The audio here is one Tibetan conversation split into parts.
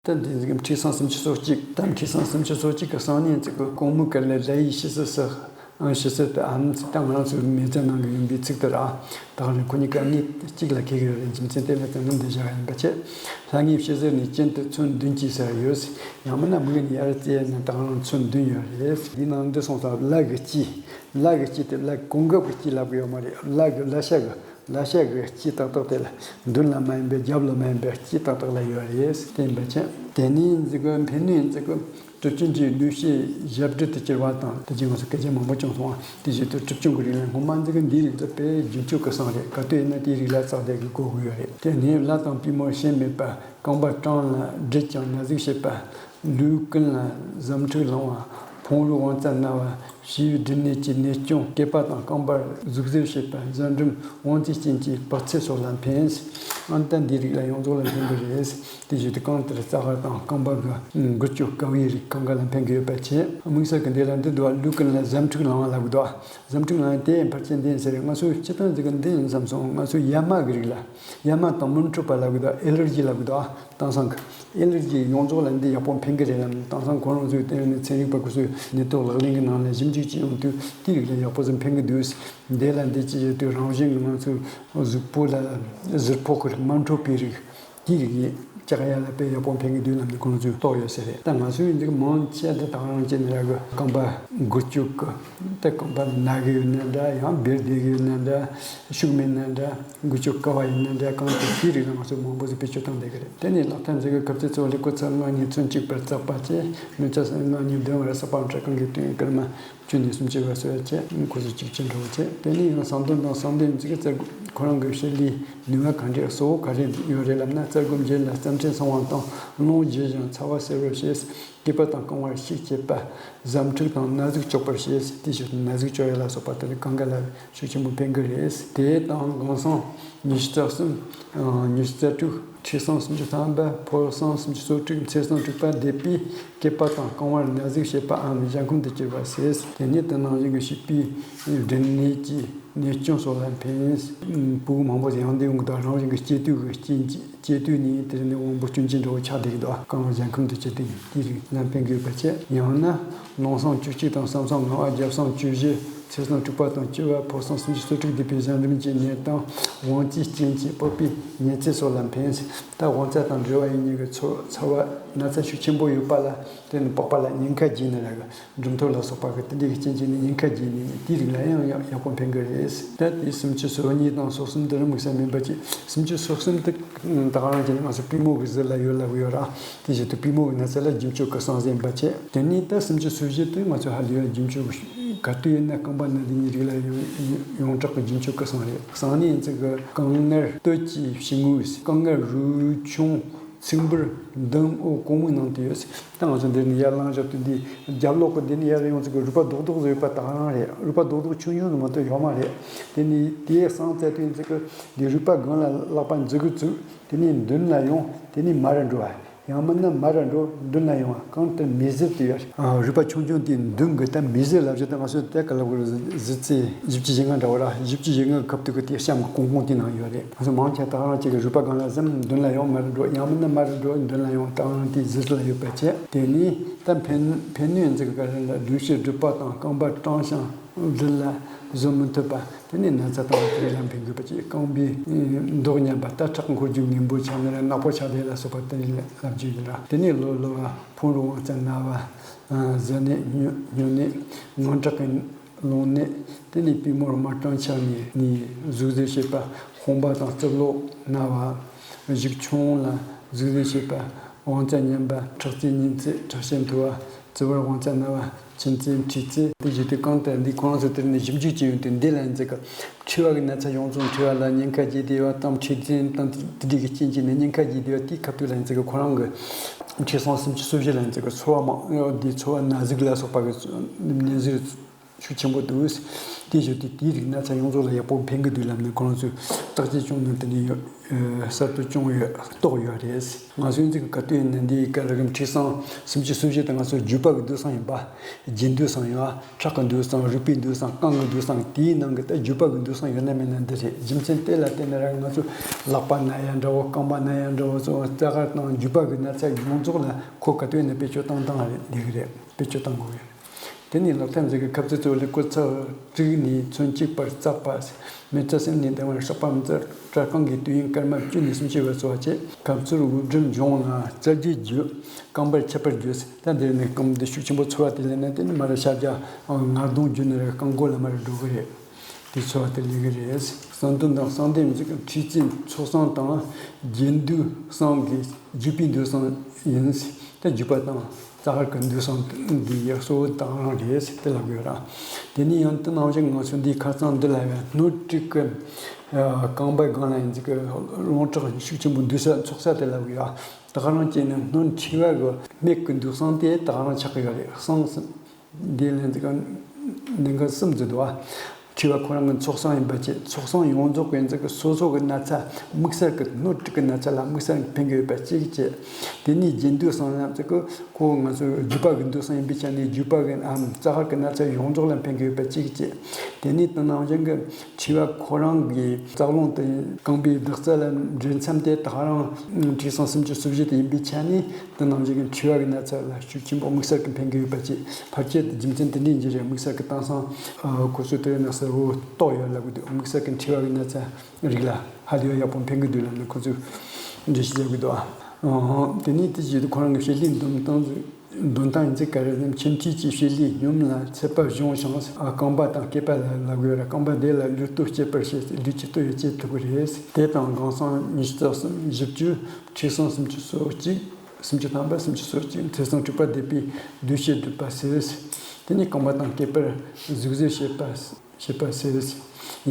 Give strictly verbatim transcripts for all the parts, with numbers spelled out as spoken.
ད་འདི་ཚིག་ཁྲི་སྲོང་སུམ་ཅུ་སོ་གཅིག་ད་ཁྲི་སྲོང་སུམ་ཅུ་སོ་གཅིག་གི་སང་ཉིན་ཚིག་གི་གོང་མའི་བཀའ་ལས་ལྷ་ཡི་ཕྱི་སྲིད་སུ། ཨང་ཕྱི་སྲིད་དུ་ཨམ་ཚིག་ད་ང་རང་ཚོའི་མི་ཚེ་ནང་གི་ཡིན་པའི་ཚིག་དེ་ར། ད་ག་རེ་ཁོ་གཉིས་ཀ་གཉིས་གཅིག་ལ་འཁེལ་གི་ཡོད་རེད། རྒྱུ་མཚན་དེ་ལ་བརྟེན་ནས་འདི་བཞག་ཡིན་པ་བྱས། ལྷ་ངའི་ཕྱི་སྲིད་ནས་གྱེན་དུ་ཚོན་བདུན་གྱིས་ཟེར་ཡོད། ཡང་མིན་ན་མིག་ནས་ཡར་བལྟས་ན་ད་ག་རང་ཚོན་བདུན་ཡོད་རེད། འདི་ནང་འདི་སོང་ཙང་ལ་གི་སྤྱི། ལ་གི་སྤྱི་དེ་ལ་གོ་སྐབས་ཀྱི་སྤྱི་ལབ་གི་ཡོད་མ་རེད། ལ་གི་ལ་ཤ་གི་ལ་ཤ་གི་སྤྱི་ཏག་ཏག་དེ་ལ་མདུན་ལ་མ་ཡིན་པའི་རྒྱབ་ལ་མ་ཡིན་པའི་སྤྱི་ཏག་ཏག་ལ་ཡོད་རེད། བསྟན་པ་ཆེ། དེ་ནས་འཛི་གི་འཕེན་ནས་འཛི་གི་གྲུབ་ཆུང་གི་ལུས་ཤེས་ཞབས་འབྲུ་དུ་གྱུར་པ་དང་དེ་རྗེས་ང་ཚོ་སྐད་ཆ་མང་པོ་བྱུང་སོང་བ། དེ་བཞིན་དུ་གྲུབ་ཆུང་གི་རིགས་ལ་སྔོན་མ་འཛི་གི་འདིའི་རིགས་དེ་དཔེ་རྒྱུན་སྤྱོད་ཀྱི་བསམ་རེད། ག་དུས་ཡིན་ན་དེའི་རིགས་ལ་ཙག་བསྡད་ཀྱི་གོ་གི་ཡོད་རེད། དེ་ནས་ལྷ་དང་པུས་མོ་ཞེན་མེད་པ། རྐང་པ་སྲང་ལ་སྦྲིད་ཀྱང་ན་ཟུག་བྱེད་པ། ལུས་ཀུན་ལ་ཟམ་འཁྲུག་ལང་བ། ཕུང་པོའི་དབང་རྩ་ན་བ། བྱིའུ་སྦྲུམ་ནད་ཀྱི་ནད་སྐྱོན། སྐེད་པ་དང་རྐང་པར་ཟུག་གཟེར་བྱེད་པ། གཟའ་འབྲུམ་དབང་རྩའི་རྐྱེན་གྱིས་པགས་ཚད་སོགས་ལ་འཕེན། ཨ་ནི་ད་འདིའི་རིགས་ལ་ཡོངས་རྫོགས་ལ་འཕེན་གི་རེད། དེ་བཞིན་དུ་རྐང་མཐིལ་རྩ་ཁ་དང་རྐང་པ་གི་མགུལ་ཅོག་ཀ་བའི་རིགས་གང་ག་ལ་འཕེན་གི་ཡོད་པ་བྱས། དམིགས་བསལ་གྱི་འདི་ལ་འདི་འདུག་བ། ལུས་ཀུན་ལ་ཟམ་འཁྲུག་ལང་བ་ལབ་གི་འདུག་བ། ཟམ་འཁྲུག་ལང་བ་དེ་ཕལ་ཆེར་འདི་ཡིན་ས་རེད། ང་ཚོས་སྤྱིར་བཏང་ཟིག་གི་འདི་ཡིན་བསམ་སོང་། ང་ཚོས་ཡ་མ་གི་རིགས་ལ། ཡ་མ་དང་མི་འཕྲོད་པ་ལབ་གི་འདུག་ཨེ་ལར་ཇི་ལབ་གི་འདུག་ཨ། དེང་སང་གི་ཨེ་ལར་ཇི་ཡོངས་རྫོགས་ལ་འདི་ཡག་པོ་འཕེན་གི་རེད་ལབ་ནས། དེང་སང་ཁོ་རང་ཚོའི་དེ་ནི་ཚན་རིག་པ་ཁོ་ཚོའི་ནད་ཐོག་ལག་ལེན་གྱི་ནང་ལ་ཞིབ་འཇུག་ཅིག་ཡོང་དུས་དེའི་རིགས་ལ་ཡག་པོ་ཟིག་འཕེན་གི་འདུག་འདི་ལ་འདི་ཅི་ཡོད་དུས་རང་བཞིན་གྱི་ང་ཚོའི་གཟུགས་པོ་ལ་ཟུར་ཕོག་གི་རིགས། མ་འཕྲོད་པའི་རིགས། དེའི་རིགས་ཀྱི་ལྕགས་ཡ་ལ་དཔེ་ཡག་པོ་འཕེན་གི་འདུག་ལབ་ནས་ཁོ་ཚོས་རྟོགས་ཡོད་ས་རེད། ད་ང་ཚོའི་འདི་མང་ཆེ་འདི་དེང་རང་ཅི་ནས་ར་གི་རྐང་པ་མགུལ་ཅོག་གི་ད་རྐང་པ་ན་གི་ཡོད་ན་འདྲ། ཡང་འབེར་བསྡད་གི་ཡོད་ན་འདྲ། ཤུགས་མེད་ན་འདྲ། མགུལ་ཅོག་ཀ་བ་ཡིན་ན་འདྲ། གང་དེ་དེའི་རིགས་ལ་ང་ཚོ་མང་པོ་ཟིག་བེད་སྤྱོད་བཏང་བསྡད་གི་རེད། དེ་ནས་ལག་ཐལ་འཛིན་གི་སྐབས་ཚེ་ཚོ་ལེ་ཀོ་ཚར་ལྔ་གཉིས་ཚོན་གཅིག་པར་བཙགས་པ་བྱས། མི་ཚེ་ལྔ་གཉིས་བདུན་བར་ས་པང་ཁྲ་གང་གི་དོན་སྐར་མ་བཅུ་ནས་སུམ་ཅུ་བར་སོ་ཡ་བྱས། ཁོ་ཚོ་གཅིག་ཅན་འདྲ་བོ་བྱས། དེ་ནས་ཡང་བསམ་དོན་དང་བསམ་དོན་འཛིན་གི་རྩ་དགུ། ཁོ་རང་གི་བཤད་ལས་ནུས་པ་ག་འདྲས་གཙོ་བོ་ག་རེ་ཡོད་རེད་ལབ་ན། རྩ་དགུ་འབྱེད་ལ་རྩ་ཕྲན་གསང་བ་དང་། རླུང་རྒྱུ་ཞིང་ཚ་བ་སེལ་བར་བྱེད། སྐེད་པ་དང་རྐང་པར་ཤུགས་བྱེད་པ། ཟམ་འཁྲུག་དང་ན་ཟུག་གཅོག་པར་བྱེད། དེ་བཞིན་ན་ཟུག་གཅོག་ཡ་ལ་སོགས་པ་དེ་ནི་གང་ག་ལ་ཤུགས་ཆེན་པོ་འཕེན་གི་རེད། དེ་དང་གང་སང་ཉི་ཤུ་རྩ་གསུམ། ཉི་ཤུ་རྩ་དྲུག་ཁྲི་སྲོང་སུམ་ཅུ་ཐམ་པ། ཕོ་སྲོང་སུམ་ཅུ་སོ་དྲུག་ཚེ་སྲོང་དྲུག་པ་འདས་པའི་སྐེད་པ་དང་རྐང་པར་ན་ཟུག་བྱེད་པའམ་གཞལ་འཁུམས་དུ་གྱུར་པ་ཟེར། དེ་ནས་དེ་ནང་བཞིན་གྱི་བྱིས་པའི་སྦྲུམ་ནད་ཀྱི་ནད་སྐྱོན་སོགས་ལ་འཕེན། ཕྲུ་གུ་མང་པོ་ཡང་འདི་ཡོང་གི་འདུག་རང་བཞིན་གྱི་སྐྱེ་དུས་ཀྱི་རྐྱེན་གྱིས། སྐྱེ་དུས་ནས་དེ་ནི་དབང་པོ་སྐྱོན་ཅན་འདྲ་བོ་ཆགས་བསྡད་ཀྱི་འདུག་རྐང་པ་གཞལ་འཁུམས་དུ་གྱུར་ཏེ་དེའི་རིགས་ལ་འཕེན་དགོས་པ་བྱས། ཡང་ན་ལུང་སྲང་བཅུ་གཅིག་དང་གསུམ་སྲང་ལྔ་པ། རྒྱབ་སྲང་བཅུ་བཞི། ཚེ་སྲོང་དྲུག་པ་དང་བཅུ་པ། ཕོ་སྲང་སུམ་ཅུ་སོ་དྲུག་འདས་པའི་གཟའ་འབྲུམ་གྱི་ནད་དང་། དབང་རྩའི་རྐྱེན་གྱིས་པགས་པའི་ཉལ་ཚད་སོགས་ལ་འཕེན། ད་དབང་རྩ་དང་འབྲེལ་བ་ཡིན་མིན་གྱི་ཚོར་ཚོར་བ་ན་ཚ་ཤུགས་ཆེན་པོ་ཡོད་པ་ལ་བརྟེན་ནས་པགས་པ་ལ་ཉེན་ཁ་རྒྱས་ནས་ར་གི་འབྲུམ་ཐོར་ལ་སོགས་པ་གི་དེ་འདྲའི་རྐྱེན་གྱིས་ནི་ཉེན་ཁ་རྒྱས་ནས་དེའི་རིགས་ལ་ཡང་ཡག་ཡག་པོ་འཕེན་གི་རེད། ད་དེ་སུམ་ཅུ་སོ་གཉིས་དང་སོ་གསུམ་དེ་རུ་དམིགས་བསལ་མིན་པ་ཅིག་སུམ་ཅུ་སོ་གསུམ་དེ་ད་ག་རང་གི་ང་ཚོ་པུས་མོ་གི་ཟུར་ལ་ཡོད་ལབ་ཡོད་ར། དེ་བཞིན་དུ་པུས་མོ་གི་ན་ཚ་ལ་རྒྱུན་སྤྱོད་ཀྱི་གསང་ཟིན་པ་བྱས། དེ་ནས་ད་སུམ་ཅུ་སོ་བཞི་དེ་ང་ཚོ་ཧ་ལས་ཡ་རྒྱུན་སྤྱོད་ཀྱི་ག་དུས་ཡིན་ན་རྐང་པ་ན་དེ་གཉིས་རིགས་ལ་ཡོངས་གྲགས་ཀྱི་རྒྱུན་སྤྱོད་ཀྱི་གསང་རེད། གསང་ནས་ཡིན་ཚིག་གི་རྐང་ངར་སྟོད་ཀྱི་ཕྱི་ངོས། རྐང་ངར་རུས་ཆུང་། ཚིགས་འབུར། མདུང་། འོག་གོང་མའི་ནང་དུ་ཡོད། ད་ང་ཚོ་འདིར་ནི་ཡར་ལངས་བཞག་དུས་འདི་རྒྱབ་ལོགས་ཀྱི་འདི་ནི་ཡར་ཡོང་ཚིག་གི་རུས་པ་རྡོག་རྡོག་བཟོས་པ་དག་རང་རེད། རུས་པ་རྡོག་རྡོག་ཆུང་ཆུང་ཟིག་མ་གཏོགས་ཡོད་མ་རེད། དེ་ནི་དེའི་གསང་རྩ་དུས་ཚིག་གི་འདི་རུས་པ་སྒང་ལ་ལག་པ་འཛུགས་གི་བཙུགས། དེ་ནི་མདུན་ལ་ཡོང་། དེ་ནི་མར་འགྲོ་བ། ཡང་མིན་ན་མར་འགྲོ་མདུན་ལ་ཡོང་བ། གང་ལྟར་མིག་ཟུར་དུ་ཡོད། ཨ། རུས་པ་ཆུང་ཆུང་དེའི་མདུན་གྱི་ད་མིག་ཟུར་ལབ་རྒྱུ་དེ་ང་ཚོས་དེ་ག་ལབ་དགོས་རེད། གཟི་རྩ་བཞི་བཅུ་ཞེ་ལྔ་འདྲ་བོ་ར། བཞི་བཅུ་ཞེ་ལྔ་གི་ཁབ་ཏུ་གི་དེ་གཤམ་གྱི་ཀོང་ཀོང་དེའི་ནང་ཡོད་རེད། ང་ཚོ་མང་ཆེ་ད་ག་རང་གཅིག་གི་རུས་པ་སྒང་ལ་ཟིན། མདུན་ལ་ཡོང་། མར་འགྲོ། ཡང་མིན་ན་མར་འགྲོ་མདུན་ལ་ཡོང་། ད་ག་རང་དེའི་གཟི་རྩ་ལ་ཡོད་པ་བྱས། དེ་ནས་ད་འཕེན་འཕེན་ནུས་འཛིན་ག་རེ་ལ་ལུས་ཤེས་སྒྲུབ་པ་དང་རྐང་པ་སྲང་ཞིང་མདུན་ལ་བཟོ་མི་ཐུབ་པ། དེ་ནས་ན་ཚ་དང་དེ་ལ་འཕེན་དགོས་པ་བཅས། རྐང་པའི་མདོག་ཉམས་པ། རྟ་ཁྲག་འཁོར་རྒྱུ་ངན་པོ་ཆགས་ནས་ནག་པོ་ཆགས་དེ་ལ་སོགས་པ་དེ་ལ་ལབ་རྒྱུ་ཡིན་ར། དེ་ནས་ལོ་ལོ་བ་ཕུང་པོའི་དབང་རྩ་ན་བ། གཟུགས་ནད། སྨྱོ་སྨྱོ་ནད། དངངས་སྐྲག་གི་རླུང་ནད། དེ་ནས་པུས་མོར་དམར་སྐྲངས་ཆགས་ནས་ནི་ཟུག་གཟེར་བྱེད་པ། དཔུང་པ་དང་རྩིབ་ལོགས་ན་བ། གཞུག་ཆུང་ལ་ཟུག་གཟེར་བྱེད་པ། དབང་རྩ་ཉམས་པ། ཁྲག་རྩའི་གཉན་ཚད། ཁྲག་ཤེད་མཐོ་བ། ཙི་བར་དབང་རྩ་ན་བ། མཆིན་ཚད། མཁྲིས་ཚད། དེ་བཞིན་དུ་གང་ལྟར་འདི་ཁོ་རང་ཚོ་དེར་ནི་ཞིབ་འཇུག་བྱས་ཡོང་དུས་འདི་ལ་ཡིན་ཚེ་གི་མཁྲིས་པ་གི་ན་ཚ་ཡོངས་རྫོགས་མཁྲིས་པ་ལ་ཉེན་ཁ་རྒྱས་བསྡད་པ་དང་། མཁྲིས་ཚད་དང་དེ་འདྲའི་གི་རྐྱེན་གྱིས་ནི་ཉེན་ཁ་རྒྱས་བསྡད་པ་དེའི་ཁ་ཐུག་ལ་ཡིན་ཚེ་གི་ཁོ་རང་གི་ཁྲི་སྲོང་སུམ་ཅུ་སོ་བཞི་ལ་ཡིན་ཚེ་གི་ཚོར་བ་མང་འདི་ཚོར་བ་ན་ཟུག་ལ་སོགས་པ་གི་ནད་གཞི། ཤུགས་ཆེན་པོ་འདུག་དེ་བཞིན་དུ་དེའི་རིགས་ན་ཚ་ཡོངས་རྫོགས་ལ་ཡག་པོ་ཕན་གི་འདུག་ལབ་ནས་ཁོ་རང་ཚོས་བརྟག་དཔྱད་བྱུང་ནས་དེ་ནས་ཡོད། གསར་གཏོད་བྱུང་ཡོད། རྟོགས་ཡོད་རེད། ང་ཚོའི་འཛིན་གྲྭ་དུས་ནས་འདིའི་སྐབས་རིགས་ཁྲིད་སང་སུམ་ཅུ་སོ་བཞི་དེ་ང་ཚོ་རྒྱུད་པ་གི་འདུག་སང་ཡིན་པ། རྒྱན་འདུག་སང་ཡང་ཁྲག་གི་འདུག་སང་རུས་པའི་འདུག་སང་རྐང་གི་འདུག་སང་དེའི་ནང་གི་ད་རྒྱུད་པ་གི་འདུག་སང་ཡོད་ན་མེད་ན་འདི་རེད། རྒྱུ་མཚན་དེ་ལ་བརྟེན་ནས་ར་ང་ཚོ་ལག་པ་ན་ཡ་འདྲ་བོ་རྐང་པ་ན་ཡ་འདྲ་བོ་སོགས་རྩ་གར་དང་རྒྱུད་པ་གི་ན་ཚ་ཡོངས་རྫོགས་ལ་ཁོ་ག་དུས་ནས་བེད་སྤྱོད་བཏང་བཏང་རེད་འདི་གི་རེད། བེད་སྤྱོད་བཏང་དགོས་རེད། དེ་ནས་ལག་ཐབས་འཛིན་གྱི་ཁབ་ཚིགས་གཙོ་བོ་ལས་སྐོར་ཚག་དྲུག་ནས་ཚོན་གཅིག་བར་བཙག་པ། མེ་བཙའ་སེམས་ནས་ལྡན་པར་སྲེག་པ་མི་བཙའ་སྐྲ་རྐང་གི་དུས་ཡུན་སྐར་མ་བཅུ་ནས་སུམ་ཅུ་བར་བཟོ་བ་བཅས། ཁབ་ཚུར་དབུགས་འགྲིམ་འབྱུང་ལ་རྩ་རྒྱུས་རྒྱུ། རྐང་པར་ཁྱབ་པར་རྒྱུ། ད་འདིར་ནས་རྐང་འདི་ཤུགས་ཆེན་པོ་ཚོར་བ་དེ་ལས་ན་དེ་ནི་མར་ཤ་རྒྱགས་ངར་གདོང་རྒྱུ་ནི་རེད། རྐང་མགོ་ལ་མར་འགྲོ་གི་རེད། དེ་ཚོ་བ་དེ་ལས་གི་རེད། གསང་འདུས་དང་གསང་བདེ་མི་འཇིགས་ཀྱི་ཁྲིད་རྩེ་ཚོགས་གསང་དང་། རྒྱན་འདུས་གསང་གི་རྒྱུད་པའི་འདུས་གསང་ཡིན། ད་རྒྱུད་པ་དང་རྩ་བར་གྱི་འདུས་གསང་འདི་ཡག་གཙོ་བོ་དང་རང་རེད་དེ་ལབ་ཡོད་ར། དེ་ནས་ཡང་དེ་ནང་བཞིན་ང་ཚོ་འདིའི་ཁ་རྩང་འདི་ལ་ཡང་སྣོད་དྲུག་གི་རྐང་པའི་སྒང་ལ་ཡིན་ཅིག་གི་རླུང་ཁྲག་ཤུགས་ཆེན་པོ་འདུས་ས་ཚོགས་ས་དེ་ལབ་ཡོད་ར། ད་ག་རང་བྱས་ནས་སྣོད་མཁྲིས་པ་གི་སྨད་གི་འདུས་གསང་དེ་ད་ག་རང་ཆགས་ཀྱི་ཡོད་རེད། གསང་འདི་ལན་ཚིག་གི་ནང་གི་གསུམ་ཟེར་འདུག་བ། མཁྲིས་པ་ཁོ་རང་གི་ཚོགས་གསང་ཡིན་པ་བཅས་ཚོགས་གསང་ཡོངས་རྫོགས་ཀྱི་ཚིག་གི་སོ་སོ་གི་ན་ཚ་དམིགས་བསལ་གྱི་སྣོད་དྲུག་གི་ན་ཚ་ལ་དམིགས་བསལ་ཕན་གྱི་ཡོད་པ་གཅིག་བཅས། དེ་ནས་རྒྱན་འདུས་གསང་ཡང་ཚིག་གི་ཁོ་ང་ཚོའི་རྒྱུད་པ་གི་འདུས་གསང་ཡིན་པའི་ཆ་ནས་རྒྱུད་པ་གི་ཨམ་རྩ་བར་གྱི་ན་ཚ་ཡོངས་རྫོགས་ལ་ཕན་གྱི་ཡོད་པ་གཅིག་བཅས། དེ་ནས་དེ་ནང་བཞིན་གྱི་མཁྲིས་པ་ཁོ་རང་གི་རྩ་རླུང་དེ་རྐང་པའི་རྡོག་རྩ་ལ་འདྲེས་མཚམས་དེ་དག་རང་མཁྲིས་གསང་སུམ་ཅུ་སོ་བཞི་དེ་ཡིན་པའི་ཆ་ནས། དེ་ནང་བཞིན་གྱི་མཁྲིས་པ་གི་ན་ཚ་ལ་ཤུགས་ཆེན་པོ་དམིགས་བསལ་གྱི་ཕན་གྱི་ཡོད་པ་བཅས། ཕལ་ཆེར་རྒྱུ་མཚན་དེ་འདྲའི་འགྱུར་རེད། དམིགས་བསལ་གྱི་དེང་སང་ཁོ་ཚོས་དེ་ན་གསལ་བོ་རྟོགས་ཡོད་ལབ་གི་འདུག་དམིགས་བསལ་གྱི་མཁྲིས་པ་གི་ན་ཚ་རིགས་ལ་ཧ་ལས་ཡག་པོ་ཕན་གི་འདུག་ལབ་ནས་ཁོ་ཚོས་འགྲེལ་བཤད་རྒྱག་གི་འདུག་ཨ། དེ་ནས་དེ་བཞིན་དུ་ཁོ་རང་གི་བྱེད་ལས་འདོན་སྟངས་འདོན་སྟངས་ཡིན་ཚེ་ག་རེ་ཟེར་ན། མཆིན་མཁྲིས་ཀྱི་བྱེད་ལས་སྙོམས་ལ་ཚད་པ་སྦྱོང་ཞིང་། རྐང་པ་དང་སྐེད་པ་ལ་ལབ་དགོས་ར། རྐང་པ་དེ་ལ་ལུས་སྟོབས་སྐྱེད་པར་བྱེད། ལུས་ཀྱི་སྟོབས་ཡང་སྐྱེད་ཐུབ་ཀྱི་རེད། དེ་དང་རྐང་གསང་ཉི་ཤུ་རྩ་གསུམ་བཞི་བཅུ། མཁྲིས་གསང་སུམ་ཅུ་སོ་གཅིག་སུམ་ཅུ་ཐམ་པ་སུམ་ཅུ་སོ་གཅིག་མཁྲིས་གསང་དྲུག་པ་བཟླས་པའི་བདུད་བཞི་སྒྲུབ་པ་ཟེར། དེ་ནས་རྐང་པ་དང་སྐེད་པར་གཟུགས་གཟེར་བྱེད་པ། བྱེད་པ་ཟེར།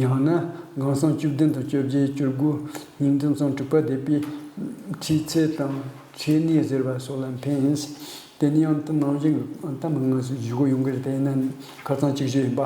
ཡང་ན་རྐང་གསང་བཅུ་བདུན་དང་བཅོ་བརྒྱད་བཅུ་དགུ། སྙིང་མཐུན་གསང་དྲུག་པ་བཟླས་པའི་མཁྲིས་ཚད་དང་མཁྲིས་ནད་གཟེར་བ་སོགས་ལ་ཕན། དེ་ནས་ཡང་དེ་ནང་བཞིན་གྱི་ད་མི་ང་ཚོས་བཞུགས་སྒོ་ཡོང་གི་རེད། དེ་ཡིན་ན་ཁ་རྩང་གཅིག་བཞི་ཡིན་པ།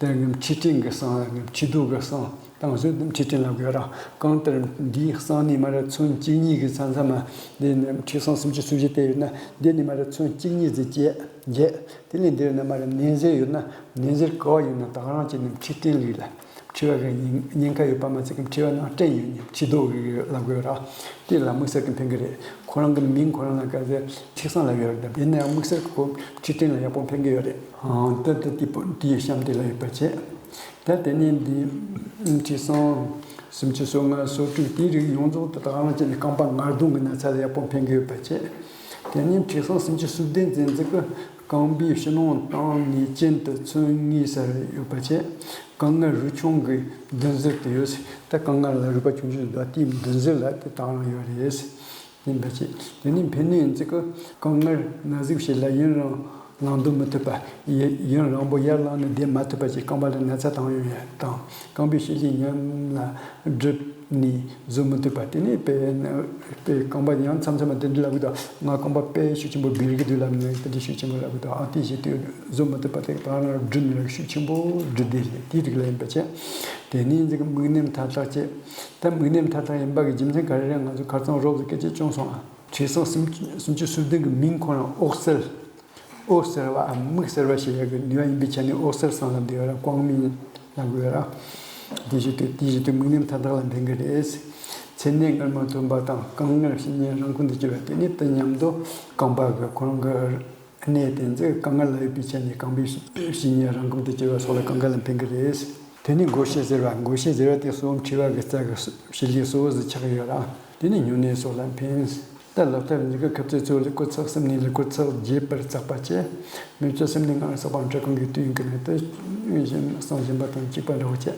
དེ་གི་མཁྲིས་སྤྲིན་གྱི་གསང་ལ་མཁྲིས་རྡོ་གི་གསང་། ད་ང་ཚོས་མཁྲིས་སྤྲིན་ལབ་དགོས་ར། གང་ལྟར་འདིའི་གསང་ནས་མར་ཚོན་གཅིག་གཉིས་ཀྱི་མཚམས་མཚམས་མ་དེ་ནས་མཁྲིས་གསང་སུམ་ཅུ་སུམ་བཞི་དེ་ཡོད་ན་དེ་ནས་མར་ཚོན་གཅིག་གཉིས་ཙམ་བཅད་བརྒྱད། དེ་ལས་འདིར་ནི་མར་ནད་གཟེར་ཡོད་ན་ནད་གཟེར་ག་བ་ཡོད་ན་ད་ག་རང་བྱས་ནས་མཁྲིས་སྤྲིན་ལུས་ལ། མཁྲིས་པ་གི་ཉེན་ཉེན་ཁ་ཡོད་པ་མ་ཚད་ཀྱི་མཁྲིས་པ་ནང་སྤྲིན་ཡོད་ནས་མཁྲིས་རྡོ་གི་ལབ་དགོས་ར། དེ་ལ་དམིགས་བསལ་གྱི་ཕན་གི་རེད། ཁོ་རང་གི་མིང་ཁོ་རང་ལ་ག་ཚད་མཁྲིས་གསང་ལབ་ཡོད་རེད། ཡིན་ན་ཡང་དམིགས་བསལ་གྱི་ཁོ་མཁྲིས་སྤྲིན་ལ་ཡག་པོ་ཕན་གི་ཡོད་རེད། ཨང་། ད་ལྟ་དེ་པོ་དེའི་གཤམ་དེ་ལ་ཡོད་པ་བྱས། ད་དེ་ནས་འདི་མཁྲིས་གསང་སུམ་ཅུ་སོ་ལྔ་སོ་དྲུག་དེའི་རིགས་ཡོངས་རྫོགས་དེ་དག་རང་བྱས་ནས་རྐང་པ་ངར་གདོང་གི་ན་ཚ་ལ་ཡག་པོ་ཕན་གི་ཡོད་པ་བྱས། དེ་ནས་མཁྲིས་གསང་སུམ་ཅུ་སོ་བདུན་ཙམ་ཅིག་གི་རྐང་པའི་ཕྱི་ནང་སྟེང་ནས་གྱེན་དུ་ཚོན་ངོས་སར་ཡོད་པ་བྱས། རྐང་ངར་རུས་ཆུང་གི་མདུན་ཟུར་དུ་ཡོད། ད་རྐང་ངར་ལ་རུས་པ་ཆུང་ཆུང་འདུག་དེའི་མདུན་ཟུར་ལ་དེ་དག་རང་ཡོད་རེད། ཡིན་པ་བྱས། དེ་ནས་ཕན་ནུས་ཡིན་ཚིག་གི་རྐང་ངར་ན་ཟུག་བྱེད་ལ་ཡུན་རིང་ལངས་སྡོད་མི་ཐུབ་པ། ཡུན་རིང་པོ་ཡར་ལངས་ནས་བསྡད་མ་ཐུབ་པ་བྱས། རྐང་པ་ལ་ན་ཚ་བཏང་ཡོང་ཡ་དང་། རྐང་པའི་བྱེད་ལས་ཉམས་ལ་སྒྲིབ་ནས་བཟོད་མི་ཐུབ་པ། དེ་ནས་དཔེ་དཔེ་རྐང་པ་ཡང་མཚམས་མཚམས་མ་དེ་འདྲ་ལབ་གི་འདུག་ང་རྐང་པ་དཔེ་ཤུགས་ཆེན་པོ་སྦིར་གི་འདུག་ལབ་ནས་དེ་འདྲ་ཤུགས་ཆེན་པོ་ལབ་གི་འདུག་ཨ་དེ་བྱེད་དུས་བཟོད་མི་ཐུབ་པ་དེ་ད་རང་སྒྲིབ་ནས་ཤུགས་ཆེན་པོ་སྒྲིབ་བསྡད་ལས་དེའི་རིགས་ལ་ཡིན་པ་བྱས། དེ་ནས་འཛིན་གྱི་མིག་ནེམ་མཐའ་དག་བྱས། ད་མིག་ནེམ་མཐའ་དག་ཡིན་པ་གི་རྒྱུ་མཚན་ག་རེ་རེད། ང་ཚོ་ཁ་རྩང་རོབ་ཙམ་སྐད་ཆ་བྱུང་སོང་ཨ། མཁྲིས་གསང་སུམ་སུམ་ཅུ་སོ་བདུན་གི་མིང་ཁོ་རང་འོད་གསལ། འོད་གསལ་བའམ་མིག་གསལ་བ་ཞེས་ཡ་གི་ནུས་པ་ཡིན་པའི་ཆ་ནས་འོད་གསལ་གསང་ལབ་འདི་ཡོད་ར། ཀོང་མིང་ལབ་དགོས་ཡོད་ར། དེ་བཞིན་དུ་དེ་བཞིན་དུ་མིག་ནེམ་མཐའ་དག་ལ་ཕན་གི་རེད། མཚན་ནད་མངར་མོ་ཐོན་པ་དང་རྐང་ངར་བཤལ་ཉེས་རང་ཁུངས་དུ་གྱུར་བ་དེ་ནི་དེ་མཉམ་དུ་རྐང་པ་གི་ཁོ་རང་གི་གནས་དེ་ཚོ་རྐང་ངར་ལ་ཡོད་པའི་ཆ་ནས་རྐང་པའི་བཤལ་ཉེས་རང་ཁུངས་དུ་གྱུར་བ་སོགས་ལ་རྐང་ངར་ལ་ཕན་གི་རེད། དེ་ནི་མགོ་བཤལ་གཟེར་བ། མགོ་བཤལ་གཟེར་བ་དེ་གསོ་བ་མཁྲིས་པ་གི་རྩ་གི་བྱེད་ལས་གཙོ་བོ་ཟིག་ཆགས་ཡོད་ར། དེ་ནི་སྨྱུང་གནས་སོགས་ལ་ཕན། ད་ལག་ཐབས་གཉིས་ཀ་ཁབ་རྩེ་གཙོ་བོ་ལས་སྐོར་ཚེག་གསུམ་ནས་ལས་སྐོར་ཚེག་བརྒྱད་བར་བརྩེགས་པ་བཅས། མེ་བཙའ་སེམས་ནི་ངར་བསགས་པ་འཕྲལ་གང་གི་དུས་ཡིན་གྱི་ནི་དེ་གསང་སྦྱིན་པ་དང་གཅིག་པ་འདྲ་བོ་བཅས།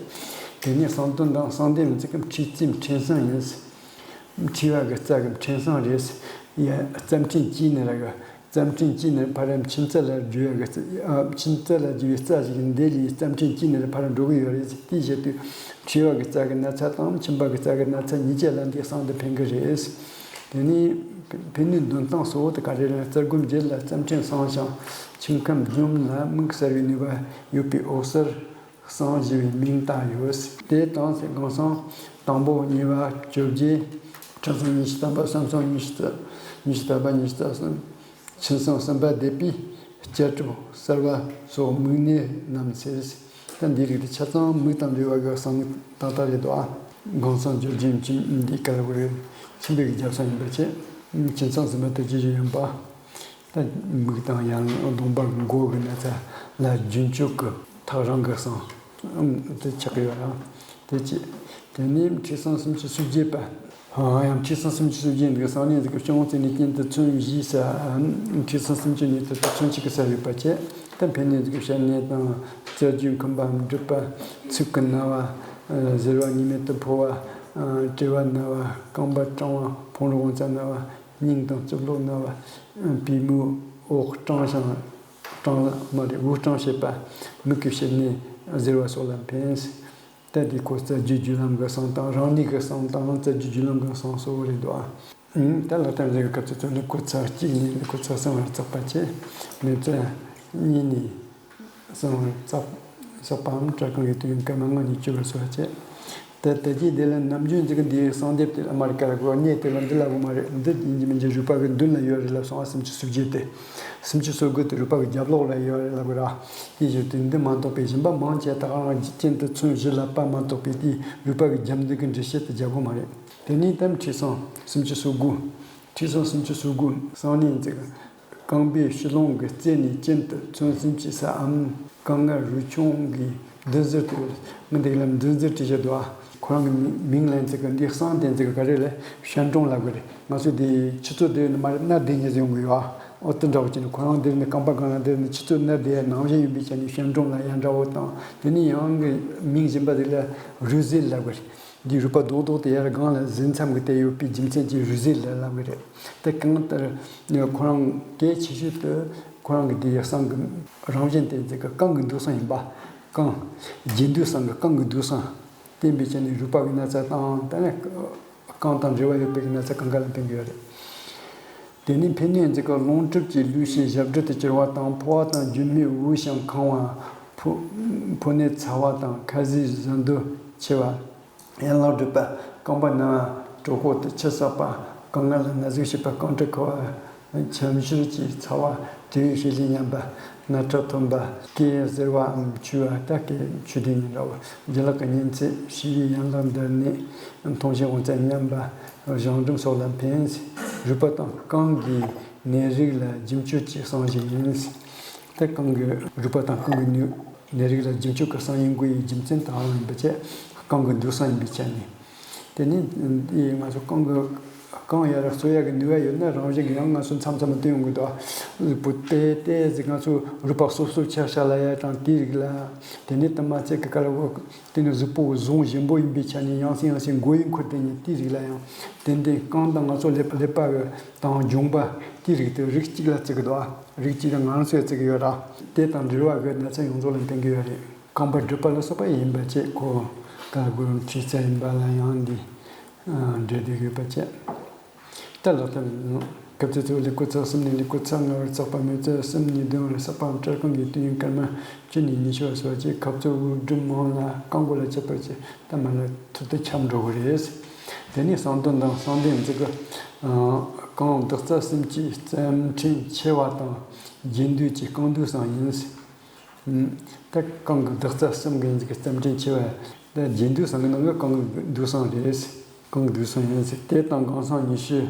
དེ་ནི་གསང་སྟོན་དང་གསང་ལྡེབ་ཚིག་གི་མཁྲིས་རྩེའི་མཁྲིས་གསང་ཡིན། མཁྲིས་པ་གི་རྩ་གི་མཁྲིས་གསང་རེད། ཡ་རྩ་མཁྲིས་ཀྱི་ནི་ར་གི། རྩ་མཁྲིས་ཀྱི་ནི་ཕར་མཁྲིས་རྩ་ལ་རྒྱུ་ཡ་གི་རྩ། ཨ། མཁྲིས་རྩ་ལ་རྒྱུ་བའི་རྩ་ཞིག་འདི་ལས་རྩ་མཁྲིས་ཀྱི་ནི་ཕར་འགྲོ་གི་ཡོད་རེད། དེའི་ཆེད་དུ་མཁྲིས་པ་གི་རྩ་གི་ན་ཚ་དང་མཆིན་པ་གི་རྩ་གི་ན་ཚ་གཉིས་ཆ་ལ་འདི་གསང་དུ་ཕན་གི་རེད། དེ་ནས་ཕན་ནུས་འདོན་སྟངས་གཙོ་བོ་དེ་ག་རེ་རེད། རྩ་སྒོའི་རྒྱུད་ལ་རྩ་ཕྲན་བསྲངས་ཤིང་། ཆུ་ཁམས་རྒྱུད་ལ་མིག་གསལ་བའི་ནུས་པ་ཡོད་པའི་འོད་གསལ་ཟེར་བཞི་བའི་མིང་བཏགས་ཡོད། དེ་དང་དགང་གསང་དང་པོ་གཉིས་པ་བཅོ་བརྒྱད། ཁྲི་སྲོང་ཉི་ཤུ་རྩ་བ། བསམ་སྲོང་ཉི་ཤུ་རྩ། ཉི་ཤུ་རྩ་བ། ཉི་ཤུ་རྩ་གསུམ། ཆུ་སྲང་གསུམ་པ་སྡེ་པའི་སྐྱ་གྲོགས་གསར་བ་སོགས་མིག་ནད་རྣམས་སེལ། ད་འདིའི་རིགས་དེ་ཆ་ཚང་མིག་དང་འབྲེལ་བ་གི་གསང་ནི་ཏག་ཏག་རེད་དོ། ཨ། དགང་གསང་བཅོ་བརྒྱད་འདི་ག་ལ་གོ་རེད། ཆེན་པོའི་རྒྱབ་གསང་ཡིན་པ་བྱས། ཆུ་སྲང་གསུམ་པ་དེ་ཇི་ཞིག་ཡིན་པ། ད་མིག་དང་ཡང་གདོང་པ་མགོ་གི་ན་ཚ་ལ་རྒྱུན་སྤྱོད་ཀྱི་ཐག་རིང་གི་གསང་དེ་ཆགས་ཀྱི་ཡོད་ར། དེ་ཅི། དེ་ནས་ཁྲི་སྲོང་སུམ་ཅུ་སོ་བརྒྱད་པ། ཡང་ཁྲི་སྲོང་སུམ་ཅུ་སོ་བརྒྱད་འདི་གསང་གནས་འདི་གི་སྤྱང་ཚེ་ནས་གྱེན་དུ་ཚོན་བཞི་ས། ཁྲི་སྲོང་སུམ་ཅུ་ནས་དུ་ཚོན་གཅིག་གི་ས་ཡོད་པ་བྱས། ད་ཕན་གནས་འདི་གི་བཤད་གནས་དང་། རྩ་རྒྱུས་འཁུམས་པའམ་སྒྲིབ་པ། ཚིགས་ཀྱི་ན་བ། གཟེར་བ་ཉི་མའི་དུ་ཕོ་བ། དྲེལ་བ་ན་བ། རྐང་པ་སྐྲང་བ། ཕུང་རོ་དབང་རྩ་ན་བ། སྙིང་དང་རྩིབ་ལོགས་ན་བ། པུས་མོའི་འོག་སྐྲངས་ཤིང་། སྐྲངས་མ་རེད། དབུགས་སྐྲངས་བྱེད་པ། མིག་གི་བཤད་གནས་གཟེར་བ་སོགས་ལ་ཕན། ད་དེ་ཁོ་རྩ་རྒྱུས་རྒྱུད་ལམ་གྱི་གསང་དང་། རང་གནས་ཀྱི་གསང་དང་རྩ་རྒྱུས་རྒྱུད་ལམ་གྱི་གསང་སོགས་རེད་འདུག་ཨ། ད་ལག་བསྟར་མཛད་པའི་སྐབས་སུ་ཚོ་ལུགས་སྐོར་ཚར་གཅིག་ནས་ལུགས་སྐོར་ཚར་གསུམ་བར་བརྩེགས་པ་བྱས། མེ་བཙའ་གཉིས་ནས་གསུམ་བར་བརྩེགས། བརྩེགས་པའམ་སྐྲ་རྐང་གི་དུས་ཡུན་སྐར་མ་ལྔ་ནས་བཅུ་བར་སོགས་བྱས། ད་དེ་རྗེས་དེ་ལ་ནམ་རྒྱུན་འཛིན་གྱི་འདིའི་གསང་སྡེབ་དེ་ལ་མ་རེད། ཀ་ར་གོ་གནས་དེ་ལ་འདི་ལ་གོ་མ་རེད། འདི་ཡིན་གྱི་མིན་གྱི་རུས་པ་གི་མདུན་ལ་ཡོད་རེད་ལབ་སོང་། ཨ། སུམ་ཅུ་སོ་བརྒྱད་དེ། སུམ་ཅུ་སོ་དགུ་དེ་རུས་པ་གི་རྒྱབ་ལོགས་ལ་ཡོད་རེད་ལབ་གི་ར། དེ་བཞིན་དུ་འདི་མ་གཏོགས་པའི་སྦྱིན་པ་མང་ཆེ་དག་རང་གཅིག་རྐྱེན་དུ་ཚོན་བཞི་ལ་པ་མ་གཏོགས་པའི་དེའི་རུས་པ་གི་རྒྱབ་མདུན་གྱི་འགྲེལ་བཤད་དུ་རྒྱག་གོ་མ་རེད། དེ་ནས་དམ་ཁྲི་སྲོང་སུམ་ཅུ་སོ་དགུ། ཁྲི་སྲོང་སུམ་ཅུ་སོ་དགུ་གསང་གནས་འཛིན། རྐང་པའི་ཕྱི་ལོང་གི་རྩེ་ནས་གྱེན་དུ་ཚོན་སུམ་ཅུ་སའམ། རྐང་ངར་རུས་ཆུང་གི་མདུན་ཟུར་དུ། ངས་འདི་ལ་མདུན་ཟུར་བྲིས་བཞག་འདུག་ཨ། ཁོ་རང་གི་མིང་ལ་འཛིན་གི་འདི་གསང་དེ་འཛིན་གི་ག་རེ་ལས་ཤན་སྒྲོམ་ལབ་གི་རེད། ང་ཚོ་འདི་ཆུ་ཚོད་དེ་ནི་མ་རེད། སྣ་བདེ་ཉེ་ཟེར་ཡོང་གི་ཡོད་ཨ། ཨོ་དེ་འདྲ་བོ་བྱས་ནས་ཁོ་རང་འདིར་ནི་རྐང་པ་སྒང་ལ་འདིར་ནི་ཆུ་ཚོད་སྣ་བདེ་ནང་བཞིན་ཡིན་པའི་ཆ་ནས་ཤན་སྒྲོམ་ལ་ཡང་འདྲ་བོ་དང་། དེ་ནས་ཡང་གི་མིང་གཞན་པ་དེ་ལ་རུས་གཟེར་ལབ་གི་རེད། འདིའི་རུས་པ་རྡོག་རྡོག་དེ་ཡར་སྒང་ལ་གཟེར་མཚམས་ཀྱི་སྟེང་ཡོད་པའི་རྒྱུ་མཚན་གྱིས་རུས་གཟེར་ལ་ལབ་ཀྱི་རེད། དེ་གང་ལྟར་ཁོ་རང་གལ་ཆེ་ཤོས་དེ་ཁོ་རང་གི་དེའི་གསང་གི་རང་བཞིན་དེ་འཛིན་གི་རྐང་གི་འདུག་གསང་ཡིན་པ། རྐང་། རྒྱན་སྡུད་གསང་གི་རྐང་གི་འདུག་གསང་བསྟན་པའི་ཆ་ནས་རུས་པ་གི་ན་ཚ་དང་། དེ་ནས་རྐང་དང་འབྲེལ་བ་ཡོད་པའི་གི་ན་ཚ་གང་ག་ལ་ཕན་གི་ཡོད་རེད། དེ་ནས་ཕན་གནས་འཛིན་གི་རླུང་གྲུབ་ཀྱི་ལུས་ཤིང་ཞབས་རྡུལ་དུ་གྱུར་བ་དང་། ཕོ་བ་དང་རྒྱུ་སྨད་དབུས་ཤིང་ཁང་བ། ཕོ་ཕོ་ནད་ཚ་བ་དང་ཁ་ཟས་བཟའ་འདོད་ཆེ་བ། ཡན་ལག་སྒྲིབ་པ། རྐང་པ་ན་བ། གྲོད་ཁོག་ཏུ་ཆུ་བསགས་པ། རྐང་ངར་ལ་ན་ཟུག་བྱེད་པ། རྐང་དྲི་ཁུ་བ། ཆམ་ཞུར་གྱི་ཚ་བ། དྲེའུ་ཤི་ལི་ཉམས་པ། རྣག་ཁྲག་འཐུང་བ། སྐེ་གཟེར་བའམ་འཁྱུ་བ། ད་སྐེ་འཁྱུ་དུས་ཡིན་འདྲ་བོ། རྒྱུ་ལག་གི་གཉན་ཚད། བཤུས་པའི་ཡན་ལག་འདར་ནད། མཐོང་ཞིང་འོང་རྩལ་ཉམས་པ། གཞང་འབྲུམ་སོགས་ལ་ཕན། རུས་པ་དང་རྐང་གི་ནད་རིགས་ལ་རྒྱུ་མཆོད་ཀྱི་གསང་ཞིག་ཡིན། ད་རྐང་གི་རུས་པ་དང་རྐང་གི་ནད་ནད་རིགས་ལ་རྒྱུ་མཆོད་ཀྱི་གསང་ཡིན་དགོས་པའི་རྒྱུ་མཚན་དང་ཡིན་པ་བཅས་རྐང་གི་འདུག་གསང་ཡིན་པའི་ཆ་ནས། དེ་ནས་དེ་ང་ཚོ་རྐང་གི་རྐང་ཡར་གསོ་ཡག་གི་ནུས་པ་ཡོད་ན་རང་བཞིན་གྱིས་ཡང་ང་ཚོ་མཚམས་མཚམས་སྟོན་ཡོང་གི་འདུག། ལུས་པོ་ཏེ་ཏེ་ཟིག་ང་ཚོ་རུས་པ་གསོ་གསོ་ཆག་ཆག་ལ་ཡ་དང་དེའི་རིགས་ལ། དེ་ནས་དུ་མ་ཚད་ཀྱི་ཀ་ལ་འོ། དེ་ནི་གཟུགས་པོ་གི་ཟུངས་ཞིམ་པོ་ཡིན་པའི་ཆ་ནས་ཡང་སེ་ཡང་སེ་མགོ་ཡི་འཁོར་དེ་ཉིད་དེའི་རིགས་ལ་ཡང་ཏན་ཏན་རྐང་དང་ང་ཚོ་ཀླད་པ་ཀླད་པ་གི་དང་རྒྱུངས་པ་དེའི་རིགས་དེ་རིགས་གཅིག་ལ་བརྩི་གི་འདུག་ཨ། རིགས་གཅིག་ལ་ང་རང་ཚོས་བརྩི་གི་ཡོད་ར། དེ་དང་འབྲེལ་བ་གི་ན་ཚ་ཡོངས་རྫོགས་ལ་ཕན་གི་ཡོད་རེད། རྐང་པ་སྒྲུབ་པ་ལ་སོགས་པ་ཡིན་པ་བཅས་ཁོ་ཀ་གོ་རམ་ཁྲིད་ཚ་ཡིན་པ་ལ་ཡང་འདི་འབྲེལ་བསྡད་ཡོད་པ་བཅས། ད་ལོ་ལྟར་སྐབས་དེ་ཚོ་ལུགས་སྐོར་ཚར་གསུམ་ནས་ལུགས་སྐོར་ཚར་ལྔ་བར་བརྩེགས་པ། མེ་བཙའ་གསུམ་ནས་བདུན་བར་བསགས་པའམ་སྐྲ་རྐང་གི་དུས་ཡུན་སྐར་མ་བཅུ་ནས་ཉི་ཤུ་བ་སོགས་ཀྱི་ཁ་རྩོད་དབུགས་སྒྲིམ་མང་ལ་རྐང་མགོ་ལ་ཁྱབ་པར་བྱེད། ད་མ་ལ་ཐུར་དུ་ཁྱབ་འགྲོ་གི་རེད། དེ་ནས་གསང་དོན་དང་གསང་སྡེ་འཛིན་གི་རྐང་བདག་རྩ་གསུམ་གྱི་རྩ་ཕྲན་ཆེ་བ་དང་རྒྱན་སྡུད་ཀྱི་རྐང་འདུས་གསང་ཡིན། ད་རྐང་གི་བདག་རྩ་གསུམ་གི་འཛིན་གི་རྩ་ཕྲན་ཆེ་བ། ད་རྒྱན་སྡུད་གསང་གི་ནང་གི་རྐང་གི་འདུས་གསང་རེད། རྐང་འདུས་གསང་ཡིན་ཟེར། དེ་དང་རྐང་གསང་ཉི་ཤུ།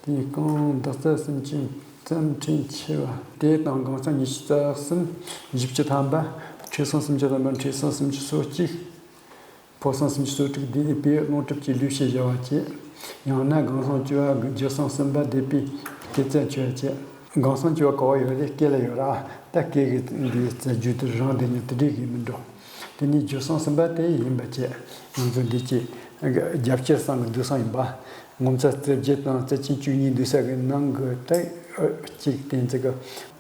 དེ་ནི་རྐང་བདག་རྩ་གསུམ་གྱི་རྩ་ཕྲན་ཆེ་བ། དེ་དང་རྐང་གསང་ཉི་ཤུ་རྩ་གསུམ། བཞི་བཅུ་ཐམ་པ། ཁྲི་གསང་སུམ་ཅུ་ཐམ་པ། ཁྲི་གསང་སུམ་ཅུ་སོ་གཅིག། ཕོ་གསང་སུམ་ཅུ་སོ་དྲུག། སྡེ་པའི་རླུང་གྲུབ་ཀྱི་ལུས་ཞེས་བྱ་བ་བཅས། ཡང་ན་རྐང་གསང་བཅུ་པ་གི་རྒྱུ་གསང་གསུམ་པ་སྡེ་པའི་སྐེ་རྩ་འཁྱུ་བ་བཅས། རྐང་གསང་བཅུ་པ་ག་བ་ཡོད་རེད། སྐེ་ལ་ཡོད་ར། ད་སྐེ་གི་འདིའི་རྩ་རྒྱུད་དེ་རང་དེ་ཉིད་དེ་འདྲའི་གི་མི་འགྲོ། དེ་ནས་རྒྱུ་གསང་གསུམ་པ་དེ་ཡིན་པ་བཅས། ང་ཚོ་འདི་ཀྱི་རྒྱབ་སྐྱེས་གསང་གི་འདུས་གསང་ཡིན་པ། ངོ་མཚར་རྩེ་བརྒྱད་དང་རྩེ་ཆེན་བཅུ་གཉིས་འདུས་ས་གི་ནང་གི་ད་གཅིག་དེ་ཚོ་གི་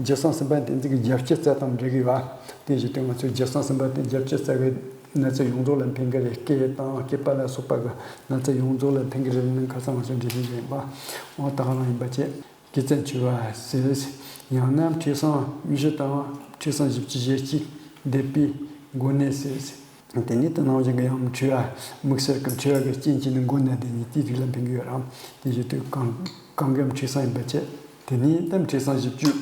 རྒྱུ་གསང་གསུམ་པ་དེ་ཚོ་གི་རྒྱབ་སྐྱེས་རྩ་དང་འབྲེལ་གི་ཡོད་པ། དེ་བཞིན་དུ་ང་ཚོའི་རྒྱུ་གསང་གསུམ་པ་དེ་རྒྱབ་སྐྱེས་རྩ་གི་ ན་ཚ་ཡོངས་རྫོགས་ལ་ཕན་གི་རེད། སྐེ་དང་སྐེད་པ་ལ་སོགས་པ་གི་ན་ཚ་ཡོངས་རྫོགས་ལ་ཕན་གི་རེད་ལབ་ན་ཁ་སང་ང་ཚོ་འགྲེལ་བཤད་ཡིན་པ། འོ་ད་ག་རང་ཡིན་པ་བྱས། སྐེ་རྩ་འཆོལ་བ་ཟེར། ཡང་ན་མཁྲིས་བཟང་བཞི་དང་མཁྲིས་བཟང་བཞི་བཅུ་ཞེ་གཅིག་འདེབས་པའི་མགོ་ནད་ཟེར། དེ་ནས་དེ་ནང་བཞིན་གྱི་ཡང་མཁྲིས་པ་དམིགས་བསལ་གྱི་མཁྲིས་པ་གི་རྐྱེན་གྱིས་ནི་མགོ་ནད་དེ་ཉིད་དེའི་རིགས་ལ་ཕན་གི་ཡོད་རམ། དེ་བཞིན་དུ་གང་གང་གི་མཁྲིས་བཟང་ཡིན་པ་བྱས། དེ་ནས་ད་མཁྲིས་བཟང་བཞི་བཅུ།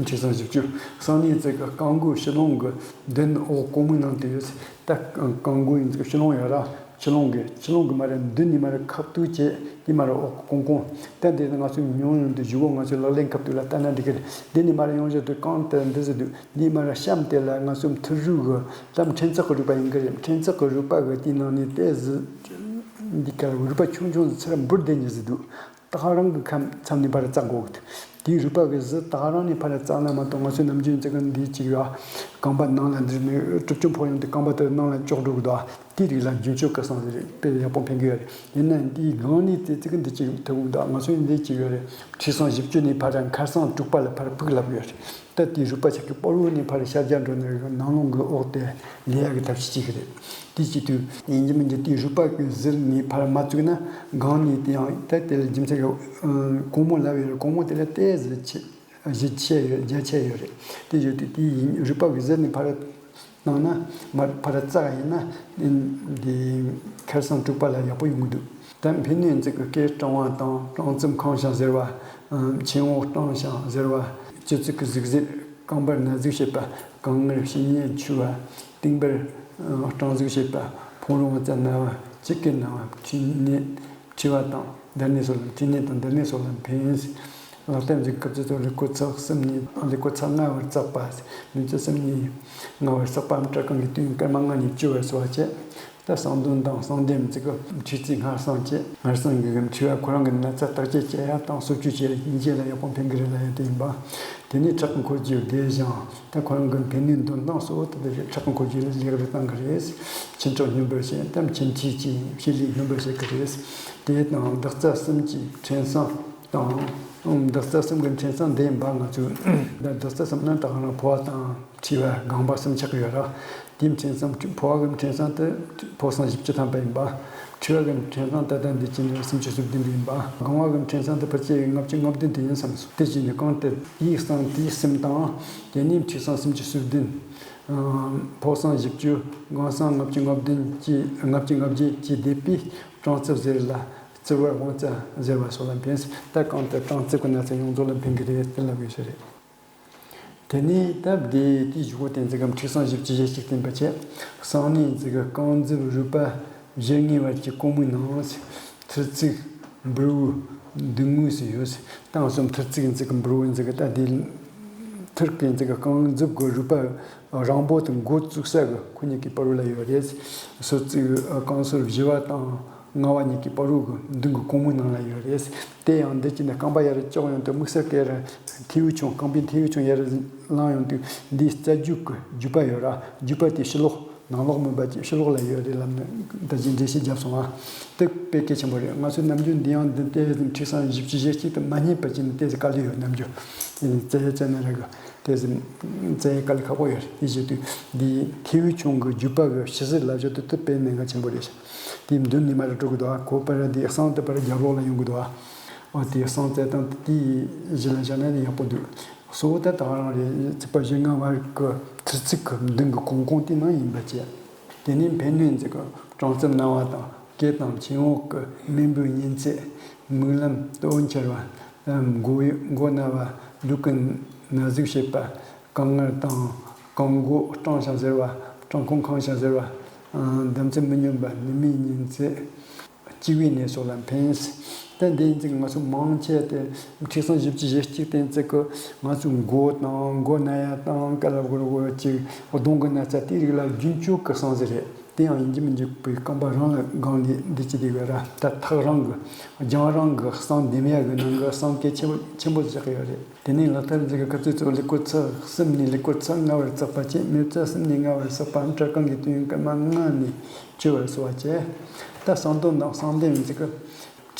མཁྲིས་བཟང་བཞི་བཅུ། གསང་གནས་ཚིག་གི་རྐང་མགོའི་ཕྱི་ལོང་གི་མདུན་འོག་གོང་མའི་ནང་དུ་ཡོད། ད་རྐང་མགོའི་ཚིག་ཕྱི་ལོང་ཡོད་ར། ཕྱི་ལོང་གི་ཕྱི་ལོང་གི་མ་ར་མདུན་ནས་མ་ར་ཁ་ཐུག་བྱས་དེ་མ་ར་འོག་གོང་གོང་། ད་འདི་ང་ཚོས་ཉུང་ཉུང་དུ་བཞི་བོ་ང་ཚོས་ལག་ལེན་ཁབ་ཏུ་ལ་ལྟ་ན་འགྲིག་གི་རེད། འདི་ནས་མ་ར་ཡོང་བཞིན་དུ་གང་དེ་འདི་ཟིག་འདུག་འདི་མ་ར་གཤམ་དེ་ལ་ང་ཚོས་མཐུར་རུས་གི་ད་ཕྲན་ཚེགས་གི་རུས་པ་ཡིན་གི་རེད། ཕྲན་ཚེགས་གི་རུས་པ་གི་དེའི་ནང་ནས་དེ་ཟིག་འདི་ག་རུས་པ་ཆུང་ཆུང་ཟིག་ཚུར་འབུར་དེ་ཉིད་ཟིག་འདུག་ད་ག་རང་གི་ཁམས་མཚམས་ནས་ཕར་བཙག་དགོས་གི་འདུག་དེའི་རུས་པ་གི་གཟི་ད་ག་རང་ནས་ཕར་བཙག་ན་མ་གཏོགས་ང་ཚོའི་ནམ་རྒྱུན་ཚིག་གི་འདིའི་གཅིག་ཡོད། རྐང་པ་ནང་ལ་འདིར་ནས་གྲུབ་ཆུང་ཕོག་ཡོང་དུས་རྐང་པ་དེར་ནང་ལ་ལྕོག་འགྲོ་གི་འདུག་དེའི་རིགས་ལ་རྒྱུན་སྤྱོད་ཀྱི་གསང་ཟེར་རེད། དཔེ་ཡག་པོ་འཕེན་གི་ཡོད་རེད། ཡིན་ན་འདིའི་སྒང་ནས་དེ་ཚིག་གི་འདི་གཅིག་ཐུབ་གི་འདུག་ང་ཚོའི་འདི་གཅིག་ཡོད་རེད། མཁྲིས་བཟང་བཞི་བཅུ་ནས་ཕར་མཁར་བཟང་དྲུག་པ་ལ་ཕར་ཕུག་ལབ་ཡོད་རེད། ད་དེའི་རུས་པ་ཆག་གི་པོ་རུ་ནས་ཕར་ཤར་རྒྱག་འགྲོ་ནས་ནང་ལོང་གི་འོག་དེ་ལས་ཡག་གི་ཐབས་ཤེས་གཅིག་རེད། དེ་བྱེད་དུས་ཡིན་གྱི་མིན་གྱི་དེའི་རུས་པ་གི་གཟིར་ནས་ཕར་མ་བཙུགས་ན་སྒང་ནས་དེ་ཡང་ད་དེ་ལ་རྒྱུ་མཚན་གྱི་གོང་མོ་ལབ་ཡོད་རེད། གོང་མོ་དེ་ལ་ཏོག་ཙམ་ཆེ་བཞི་ཆེ་ཡོད་བརྒྱ་ཆེ་ཡོད་རེད། དེ་བྱེད་དུས་དེའི་རུས་པ་གི་གཟིར་ནས་ཕར་བཏང་ན་མར་ཕར་བཙག་ཡིན་ན་འདི་མཁར་བཟང་དྲུག་པ་ལ་ཡག་པོ་ཡོང་གི་འདུག་ད་འཕེན་ནུས་ཚིག་གི་སྐེ་སྐྲངས་པ་དང་སྐྲངས་རྩིབས་ཁེངས་ཤིང་གཟེར་བ། མཆན་འོག་སྐྲངས་ཤིང་གཟེར་བ། སྤྱི་གཙུག་གི་ཟུག་གཟེར། རྐང་པར་ན་ཟུག་བྱེད་པ། རྐང་ངར་བཤེས་གཉེན་འཆུ་བ། རྟིང་པར་སྐྲངས་ཟུག་བྱེད་པ། ཕུང་རོང་རྩ་ན་བ། སྤྱི་སྐེ་ན་བ། མཁྲིས་ནད། མཁྲིས་པ་དང་མདར་ནད་སོགས་ལ། མཁྲིས་ནད་དང་མདར་ནད་སོགས་ལ་ཕན། ལག་བསྟར་འཛིན་སྐབས་སུ་ལུས་ཁོག་ཚགས་གསུམ་ནས་ལུས་ཁོག་ཚགས་ལྔ་བར་བཙག་པ། ལུས་རྩལ་གསུམ་ནས་ལྔ་བར་བཙག་པའམ་སྐྲ་རྐང་གི་སྟེང་སྐར་མ་ལྔ་ནས་བཅུ་བར་གསོ་བ་བྱེད། ད་གསང་གདོན་དང་གསང་གདོན་ཚིག་གི་མཁྲིས་རྩིས་སྔར་སང་བྱེད། སྔར་སང་གི་མཁྲིས་པ་ཁོ་རང་གི་ན་ཚ་བརྟག་དཔྱད་བྱེད་ཡ་དང་གསོ་བཅོས་བྱེད་ཡ་ཡིན་བྱེད་ལ་ཡག་པོ་ཕན་གི་རེད་ལབ་ཡ་དེ་ཡིན་པ། དེ་ནས་ཁྲག་གི་འཁོར་རྒྱུག་བདེ་ཞིང་ད་ཁོ་རང་གི་འཕེན་ནུས་འདོན་སྟངས་གཙོ་བོ་དེ་དེ་རེད། ཁྲག་གི་འཁོར་རྒྱུག་ལ་ལེགས་རུ་བཏང་གི་རེད། མཆིན་ཁྲག་སྙོམས་པར་བྱེད་དམ་མཆིན་མཁྲིས་ཀྱི་བྱེད་ལས་སྙོམས་པར་བྱེད་གི་རེད། དེ་དང་འདག་རྩ་གསུམ་གྱི་མཁྲིས་བཟང་དང་། འདག་རྩ་གསུམ་གྱི་མཁྲིས་བཟང་འདི་ཡིན་པ་ང་ཚོས་འདག་རྩ་གསུམ་ནི་ད་ག་རང་ཕོ་བ་དང་མཁྲིས་པ་རྐང་པ་གསུམ་ཆགས་ཀྱི་ཡོད་ར། དེའི་མཁྲིས་བཟང་ཕོ་བ་གི་མཁྲིས་བཟང་དེ་ཕོ་བཟང་བཞི་བཅུ་ཐམ་པ་ཡིན་པ། མཁྲིས་པ་གི་མཁྲིས་བཟང་ད་ལྟ་འདི་ཅི་ནས་སུམ་ཅུ་སོ་བདུན་འདི་ཡིན་པ། རྐང་པ་གི་མཁྲིས་བཟང་དེ་ཕལ་ཆེར་ལྔ་བཅུ་ང་བདུན་དེ་ཡིན་བསམ་སོང་། དེ་བཞིན་དུ་གང་ལྟར་དེའི་གསང་དེའི་གསུམ་དང་། དེ་ནས་མཁྲིས་བཟང་སུམ་ཅུ་སོ་བདུན། ཕོ་བཟང་བཞི་བཅུ། རྐང་བཟང་ལྔ་བཅུ་ང་བདུན་གྱི་ལྔ་བཅུ་ང་བརྒྱད་ཀྱི་སྡེབ་པས་སྐྲངས་རྩིབས་ཟེར་ལ། རྩིབས་བར་དབང་རྩ་ཟེར་བ་སོགས་ལ་ཕན། ད་གང་ལྟར་སྐྲངས་རྩིབས་ཀྱི་ན་ཚ་ཡོངས་རྫོགས་ལ་ཕན་གྱི་རེད་དེ་ལབ་དགོས་ས་རེད། དེ་ནས་སྟབས་བདེ་དེའི་གཞུག་གུ་བསྟན་ཚིག་གམ་མཁྲིས་བཟང་བཞི་བཅུ་ཞེ་གཅིག་བསྟན་པ་བྱས། གསང་གནས་ཚིག་གི་རྐང་མཛུབ་རུས་པ་བཞི་ལྔའི་བར་གྱི་གོང་མའི་ནང་། མཐུར་ཚིག་འབུར་བོའི་མདུན་ངོས་སུ་ཡོད། དང་གསུམ་མཐུར་ཚིག་ཚིག་གི་འབུར་བོའི་ཚིག་གི་ད་དེ་མཐུར་གི་ཚིག་གི་རྐང་མཛུབ་ཀྱི་རུས་པ་རིང་པོ་དང་མགོ་བཙུགས་ས་གི་ཁོ་གཉིས་ཀྱི་བར་ལ་ཡོད་རེད། སོར་ཚིག་རྐང་སོར་བཞི་བ་དང་། ལྔ་བ་གཉིས་ཀྱི་བར་རོ་གི་མདུན་གྱི་གོང་མའི་ནང་ལ་ཡོད་རེད། དེ་ཡང་འདི་གཅིག་ནས་རྐང་པ་ཡར་བཅོག་ཡོང་དུས་དམིགས་བསལ་གྱི་མཐེ་བོ་ཆུང་། རྐང་པའི་མཐེ་བོ་ཆུང་ཡར་ལངས་ཡོང་དུས་འདིའི་རྩ་རྒྱུད་ཀྱི་རྒྱུད་པ་ཡོད་ར། རྒྱུད་པ་དེའི་ཕྱི་ལོགས་ནང་ལོགས་མིན་པ་ཅིག་ཕྱི་ལོགས་ལ་ཡོད་རེད་ལབ་ནས་ད་ཅིག་འགྲེལ་བཤད་བརྒྱབ་སོང་ང་། དེ་དཔེ་གལ་ཆེན་པོ་རེད། ང་ཚོའི་ནམ་རྒྱུན་འདི་ཡང་འདི་ལྟའི་མཁྲིས་བཟང་བཞི་བཅུ་ཞེ་གཅིག་དེ་མ་རྙེད་པ་ཅིག་ནི་ཏོག་ཙམ་དཀའ་ལས་ཡོད། ནམ་རྒྱུན་དེ་ནི་བཙལ་ཡ་བཙལ་ན་ར་གི་ཏོག་ཙམ་བཙལ་ཡ་དཀའ་ལས་ཁག་པོ་ཡོད་རེད། དེ་བྱེད་དུས་འདིའི་མཐེ་བོ་ཆུང་གི་རྒྱུད་པ་གི་ཕྱི་ཟུར་ལབ་ཡ་དེ་དེ་དཔེ་གནད་འགག་ཆེན་པོ་རེད། དེའི་མདུན་ནས་མར་འགྲོ་གི་འདུག་ག་ཁོ་པར་དེའི་གསང་དེ་པར་རྒྱབ་ལོགས་ལ་ཡོང་གི་འདུག་ག་འོ་དེའི་གསང་རྩལ་དང་དེའི་གཞི་ལ་བཞག་ན་ནི་ཡག་པོ་འདུག་སོ་ད་ད་རང་རེད། ཚིགས་པ་བཞི་ལྔ་བར་གྱི་མཐུར་ཚིག་གི་མདུན་གྱི་གོང་གོང་དེ་ནང་ཡིན་པ་བྱས། དེ་ནས་འཕེན་ནུས་ཚིག་གི་སྐྲང་རྩིབས་ན་བ་དང་། སྐེ་དང་མཆན་འོག་གི་རྨེན་བུའི་གཉན་ཚད། མིག་ལམ་དོ་འཁྱར་བ། མགོ་མགོ་ན་བ། ལུས་ཀྱི་ན་ཟུག་བྱེད་པ། རྐང་ངར་དང་རྐང་མགོ་སྐྲངས་ཤིང་གཟེར་བ། སྐྲངས་ཁུང་ཁེངས་ཤིང་གཟེར་བ། འདམ་རྩུབ་མི་སྙོམས་པ། ནུ་མའི་གཉན་ཚད། སྐྱེ་བའི་ནད་སོགས་ལ་ཕན། ད་འདི་ཡིན་ཚིག་ང་ཚོ་མང་ཆེ་དེ་མཁྲིས་བཟང་བཞི་བཅུ་ཞེ་གཅིག་བསྟན་ཚིག་གི་ང་ཚོའི་མགོ་དང་མགོ་ན་ཡ་དང་དཀའ་ལས་ཁག་པོ་ཅིག་གདོང་གི་ན་ཚ་དེའི་རིགས་ལ་རྒྱུན་སྤྱོད་ཀྱི་གསང་ཟིག་རེད། དེ་ཡང་ཡིན་གཅིག་མིན་གཅིག་པའི་རྐང་པ་རང་ལ་སྒང་ལས་འདི་ཅི་དེ་གི་ར་ད་ཐག་རང་གི་རྒྱང་རིང་གི་གསང་འདེམས་ཡ་གི་ནང་གི་གསང་གལ་ཆེན་པོ་ཆེན་པོ་ཟིག་ཆགས་ཀྱི་ཡོད་རེད། དེ་ནས་ལག་བསྟར་འཛིན་གྱི་སྐབས་སུ་གཙོ་བོ་ལུས་ཁོག་ཚགས་གསུམ་ནས་ལུས་ཁོག་ཚགས་ལྔ་བར་བཙག་པ་བྱས། མེ་བཙའ་གསུམ་ནས་ལྔ་བར་བཙག་པའམ་སྐྲ་རྐང་གི་སྟེང་སྐར་མ་ལྔ་ནས་བཅུ་བར་གསོ་བ་བྱས། ད་གསང་གདོན་དང་གསང་གདོན་འཛིན་གྱི་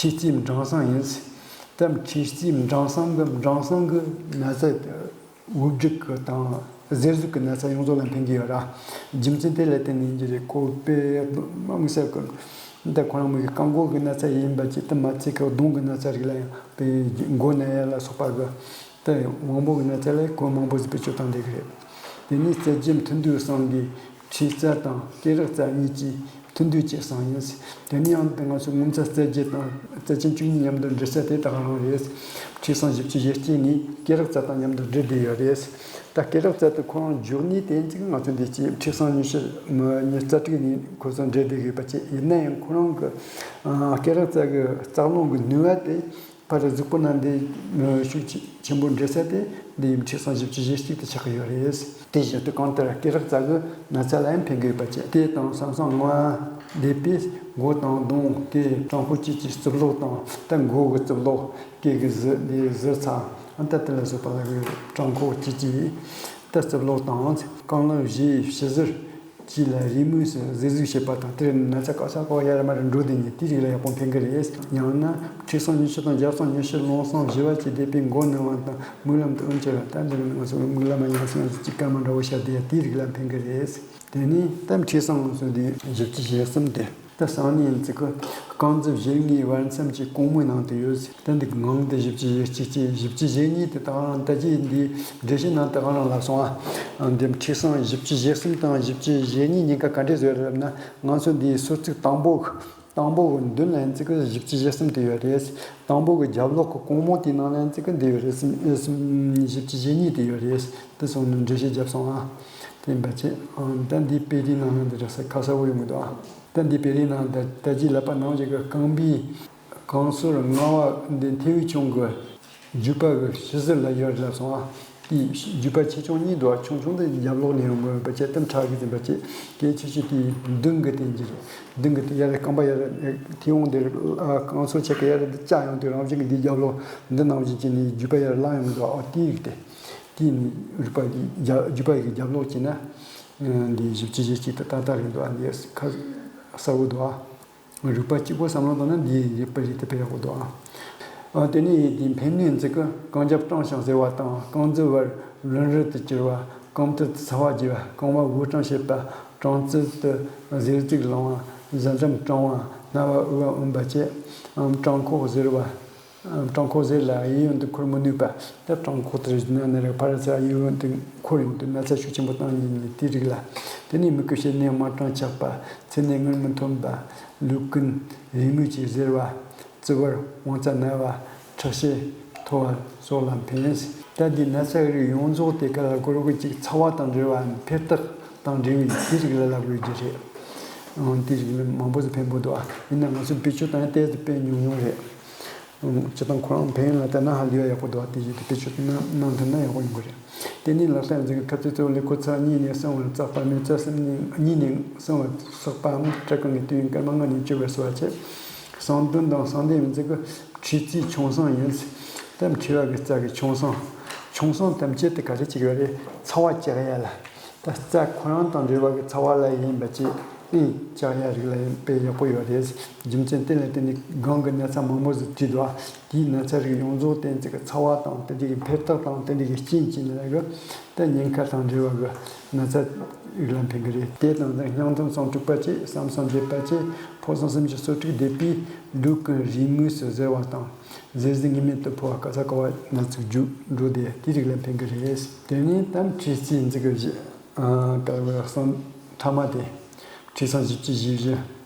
མཁྲིས་རྩིས་འབྲང་གསང་ཡིན། ད་མཁྲིས་རྩིས་འབྲང་གསང་གི་འབྲང་གསང་གི་ན་ཚ་ དབུགས་འགྲིག་གི་དང་གཟེར་ཟུག་གི་ན་ཚ་ཡོངས་རྫོགས་ལ་ཕན་གི་ཡོད་ར། རྒྱུ་མཚན་དེ་ལ་བརྟེན་ནས་ཡིན་གྱི་རེད། ཁོ་པས་དམིགས་བསལ་གི་འདི་ཁོ་རང་མོ་གི་རྐང་མགོ་གི་ན་ཚ་ཡིན་པ་ཅིག་ཏུ་མ་ཚད་གི་གདོང་གི་ན་ཚ་རིགས་ལ་ཡང་པའི་མགོ་ན་ཡ་ལ་སོགས་པ་གི་དེ་དབང་པོ་གི་ན་ཚ་ལ་ཁོ་མང་པོ་ཟིག་བེད་སྤྱོད་བཏང་བསྡད་གི་རེད། དེ་ནས་རྩ་རྒྱུ་མཐུན་འདུས་གསང་གི་མཁྲིས་རྩ་དང་སྐེ་རགས་རྩ་གཉིས་ཀྱི་མཐུན་འདུས་ཀྱི་གསང་ཡིན། དེ་ནས་ཡང་དེ་ང་ཚོའི་ངོ་མཚར་རྩ་རྒྱུ་དང་རྩ་ཆེན་བཅུ་གཉིས་མཉམ་དུ་འདྲེས་ས་དེ་དག་རང་རེད། མཁྲིས་གསང་བཞི་བཅུ་ཞེ་གཅིག་ནི་སྐེ་རགས་རྩ་དང་མཉམ་དུ་འདྲེས་བསྡད་ཡོད་རེད། ད་སྐེ་རགས་རྩ་དེ་ཁོ་རང་བཞུགས་ནས་དེ་ཚིག་ང་ཚོ་འདི་ཅི་མཁྲིས་གསང་ཉི་ཤུ་མི་ཉི་རྩ་དྲུག་ནས་ཁོ་ཚོ་འདྲེས་བསྡད་ཡོད་པ་ཅི་ཡིན་ན་ཡང་ཁོ་རང་གི་ཨ་སྐེ་རགས་རྩ་གི་རྩ་རླུང་གི་ནུས་པ་དེ། ཕར་གཟུགས་པོ་ནང་འདི་ཤུགས་ཆེ་ཆེན་པོ་འདྲེས་ས་དེ་འདི་ཡི་མཁྲིས་གསང་བཞི་བཅུ་ཞེ་གཅིག་ཏུ་ཆགས་ཀྱི་ཡོད་རེད། དེ་བཞིན་དུ་གང་ལྟར་སྐེ་རགས་རྩ་གི་ན་ཚ་ལ་ཡང་ཕན་གི་ཡོད་པ་བཅས། དེ་དང་ས་མཚམས་མངའ་འདས་པས་མགོ་དང་གདོང་སྐེ་བྲང་ཁོག་བཅས་ཀྱི་རྩིབ་ལོགས་དང་ད་མགོ་གི་རྩིབ་ལོགས་སྐེ་གི་གཟི་འདི་གཟི་ཚང་ཨ་ད་དེ་ལ་སོགས་པ་ལ་གི་བྲང་ཁོག་བཅས་ཀྱི་ད་རྩིབ་ལོགས་དང་རྐང་ལག་བཞིའི་ཕྱི་ཟུར། གཅིག་ལ་རེས་མོས་སུ་གཟིགས་གཟིགས་བྱེད་པ་དང་དེར་ན་ཚ་ག་ས་ག་ཡར་མར་འགྲོ་བསྡད་ནས་དེའི་རིགས་ལ་ཡག་པོ་ཕན་གི་རེད། ཡང་ན་མཁྲིས་གསང་ཉི་ཤུ་དང་རྒྱབ་གསང་ཉི་ཤུ་རླུང་གསང་བཞི་པ་བཅས་བསྡད་པའི་མགོ་ནུ་མ་དང་མིག་ལམ་དུ་ཨུན་ཅི་ར་ད་འདིར་ང་ཚོ་མིག་ལམ་ཡང་སེང་ཅིག་སྐར་མ་འདྲ་བོ་ཤར་བསྡད་དེའི་རིགས་ལ་ཕན་གི་རེད། དེ་ནས་ད་མཁྲིས་གསང་ང་ཚོ་འདི་བཞི་བཅུ་ཞེ་གསུམ་དེ། ད་གསང་གནས་ཡིན་ཚིག་གི་རྐང་རྩེ་བཞི་ལྔའི་བར་མཚམས་ཀྱི་གོང་མའི་ནང་དུ་ཡོད། ད་འདི་ངང་དེ་བཞི་བཅུ་ཞེ་གཅིག་ཅེས་བཞི་བཅུ་ཞེ་གཉིས་དེ་དག་རང་ད་ཅི་འདི་འགྲེལ་བཤད་ནང་དེ་ག་རང་ལབ་སོང་ཨ། འདི་མཁྲིས་གསང་བཞི་བཅུ་ཞེ་གསུམ་དང་བཞི་བཅུ་ཞེ་གཉིས་གཉིས་ཀ་ག་འདྲས་བཟོས་རེད་ལབ་ན། ང་ཚོ་འདིའི་སོ་ཚིགས་དང་པོ་དང་པོ་གི་མདུན་ལ་ཡིན་ཚིག་གི་བཞི་བཅུ་ཞེ་གསུམ་དེ་ཡོད་རེད། དང་པོ་གི་རྒྱབ་ལོགས་གི་གོང་མ་དེའི་ནང་ལ་ཡིན་ཚིག་གི་འདི་ཡོད་རེད། བཞི་བཅུ་ཞེ་གཉིས་དེ་ཡོད་རེད། དེ་སོང་ནས་འགྲེལ་བཤད་བརྒྱབ་སོང་ཨ། དེ་ཡིན་པ་ཆེ། ད་འདིའི་དཔེ་རིས་ནང་ལ་འདི་རེད་ས་ཁ་གསལ་བོ་ཡོང་གི་འདུག་ཨ། ད་འདི་དཔེ་རིས་ནང་ད་ད་ཅི་ལབ་པ་ནང་བཞིན་གྱི་རྐང་པའི་རྐང་སོར་ལྔ་པ་འདི་མཐེ་བོའི་ཆུང་གི་རྒྱུད་པ་གི་ཕྱི་ཟུར་ལ་ཡོད་ལབ་སོང་ཨ། དེའི་རྒྱུད་པ་ཆེ་ཆུང་གཉིས་འདུག་ཨ། ཆུང་ཆུང་དེ་རྒྱབ་ལོགས་ནས་ཡོང་དགོས་པ་བྱས་ཏེ་ཕྲ་གི་ཟིན་པ་བྱས་གལ་ཆེ་ཤོས་དེའི་མདུན་གི་དེ་འགྱུར། མདུན་གི་དེ་ཡར་རྐང་པ་ཡར་མཐེ་བོང་དེར་རྐང་སོར་ཆེ་གི་ཡར་དེ་བཅག་ཡོང་དུས་རང་བཞིན་གྱི་འདིའི་རྒྱབ་ལོགས་འདི་ནང་བཞིན་བྱས་ནས་རྒྱུད་པ་ཡར་ལངས་ཡོང་གི་འདུག་ཨ། དེའི་རིགས་དེ། དེའི་རིགས་པ་གི་རྒྱ་རྒྱུད་པ་ཡི་རྒྱབ་ལོགས་ཀྱི་ན། འདི་བཞི་བཅུ་ཞེ་གཅིག་ཏུ་ཏག་ཏག་རེད་འདུག་ཨ། འདི་ཁ་གསལ་བོ་འདུག་ཨ། རིགས་པ་གཅིག་པོ་བསམ་བློ་བཏང་ན་འདིའི་རིགས་པ་ཞིག་ཏུ་ཕེབས་ཡག་པོ་འདུག་ཨ། དེ་ནས་འདི་འཕེན་ནུས་འཛི་གི་རྐང་རྒྱབ་སྐྲངས་ཤིང་གཟེར་བ་དང་རྐང་རྩེ་བར་རིལ་རིལ་དུ་གྱུར་བ། རྐང་མཐིལ་དུ་ཚ་བ་རྒྱས་པ། རྐང་བ་དབུགས་གྲང་བྱེད་པ། རྐང་རྩེ་དུ་གཟེར་ཚིགས་ལངས་པ། གཟན་འགྲམ་སྐྲངས་པ། རྣ་བ་དབུ་བ་འོན་པ་བཅས། བྲང་ཁོག་གཟེར་བ། བྲང་ཁོག་གཟེར་ལ་གཡས་གཡོན་དུ་འཁོར་མི་ནུས་པ། ད་བྲང་ཁོག་དེར་ན་ན་རེ་ཕར་ཚུར་གཡས་གཡོན་དུ་འཁོར་ཡོང་དུས་ན་ཚ་ཤུགས་ཆེན་པོ་བཏང་ཉིན་ནི་དེའི་རིགས་ལ། དེ་ནས་མིག་གི་ཕྱེད་ནས་དམར་སྐྲངས་ཆགས་པ། མཚན་ནས་སྔུན་མི་ཐོན་པ། ལུས་ཀུན་རེས་མོས་ཀྱིས་གཟེར་བ། ཙི་བར་དབང་རྩ་ན་བ། ཁྲག་ཤེད་མཐོ་བ་སོགས་ལ་ཕན། ད་འདི་ན་ཚ་རིགས་ཡོངས་རྫོགས་དེ་ག་ལ་གོ་རོ་གི་ཅིག་ཚ་བ་དང་འབྲེལ་བ་འཕེལ་རྟགས་དང་འབྲེལ་བའི་དེའི་རིགས་ལ་ལབ་དགོས་ཀྱི་རེད། འོན་དེའི་རིགས་ལ་མང་པོ་ཞིག་ཕན་པོ་འདུག་ཨ། ཡིན་ན་ང་ཚོ་བེད་སྤྱོད་བཏང་ཡ་ཏོག་ཙམ་དཔེ་ཉུང་ཉུང་རེད། སྤྱིར་བཏང་ཁོ་རང་ཕན་ཡོན་ལ་བལྟས་ན་ཧ་ལས་ཡག་པོ་འདུག་ཨ། དེ་བཞིན་དུ་བེད་སྤྱོད་གནང་གནང་ཐུབ་ན་ཡག་པོ་ཡོང་གི་རེད། དེ་ནས་ལག་རྟགས་འཛིན་གྱི་ཁ་ཚིག་གཙོ་བོ་ལས་ཁོ་ཚར་གཉིས་ནས་གསང་བར་བརྩེགས་པ་མེ་བཙའ་གསུམ་ནས་གཉིས་ནས་གསང་བར་བརྩེགས་པའམ་བྲག་གང་གི་དུས་ཡུན་སྐར་མ་ལྔ་ནས་བཅུ་བར་གསོ་བ་བྱེད། གསང་འདུན་དང་གསང་བདེ་མི་འཛིན་གྱི་མཁྲིས་རྩའི་ཆུང་གསང་ཡིན། ད་མཁྲིས་པ་གི་རྩ་གི་ཆུང་གསང་། ཆུང་གསང་དམ་བཅད་དེ་ག་རེ་བྱེད་ཀྱི་ཡོད་རེད། ཚ་བ་བཅག་ཡ་ལ། ད་རྩ་ཁོ་རང་དང་འབྲེལ་བ་གི་ཚ་བ་ལ་ཡིན་པ་ཅི་ཨེ་བཅག་ཡ་རིགས་ལ་ཡིན་པས་ཡག་པོ་ཡོད་རེད། རྒྱུ་མཚན་དེ་ལ་བརྟེན་ནས་སྒང་གི་ན་ཚ་མང་པོ་ཟིག་བྲིས་འདུག་ཨ། དེའི་ན་ཚ་རིགས་ཡོངས་རྫོགས་བསྟན་ཚིག་གི་ཚ་བ་དང་དེ་འདྲ་གི་འཕེལ་རྟགས་དང་དེ་འདྲ་གི་རྐྱེན་གྱིས་ན་གི་ད་ཉེན་ཁ་དང་འབྲེལ་བ་གི་ན་ཚ་རིགས་ལ་ཕན་གི་རེད། དེ་དང་ད་སྙིང་དོན་གསང་དྲུག་པ་བཅས་བསམ་གསང་བརྒྱད་པ་བཅས་ཕོ་གསང་སུམ་ཅུ་སོ་དྲུག་བསྡེབས་པས་ལུས་ཀུན་རེས་མོས་སུ་གཟེར་བ་དང་། གཟེར་ཟིང་ངེས་མེད་དུ་ཕོ་བ་ག་ས་ག་བ་ན་ཚུགས་རྒྱུ་འགྲོ་དེ་དེའི་རིགས་ལ་ཕན་གི་རེད། དེ་ནས་ད་མཁྲིས་རྩའི་འཛི་གི་བཞི། ཨ། ག་བ་གསང་ཐ་མ་དེ། མཁྲིས་གསང་བཞི་བཅུ་ཞེ་བཞི།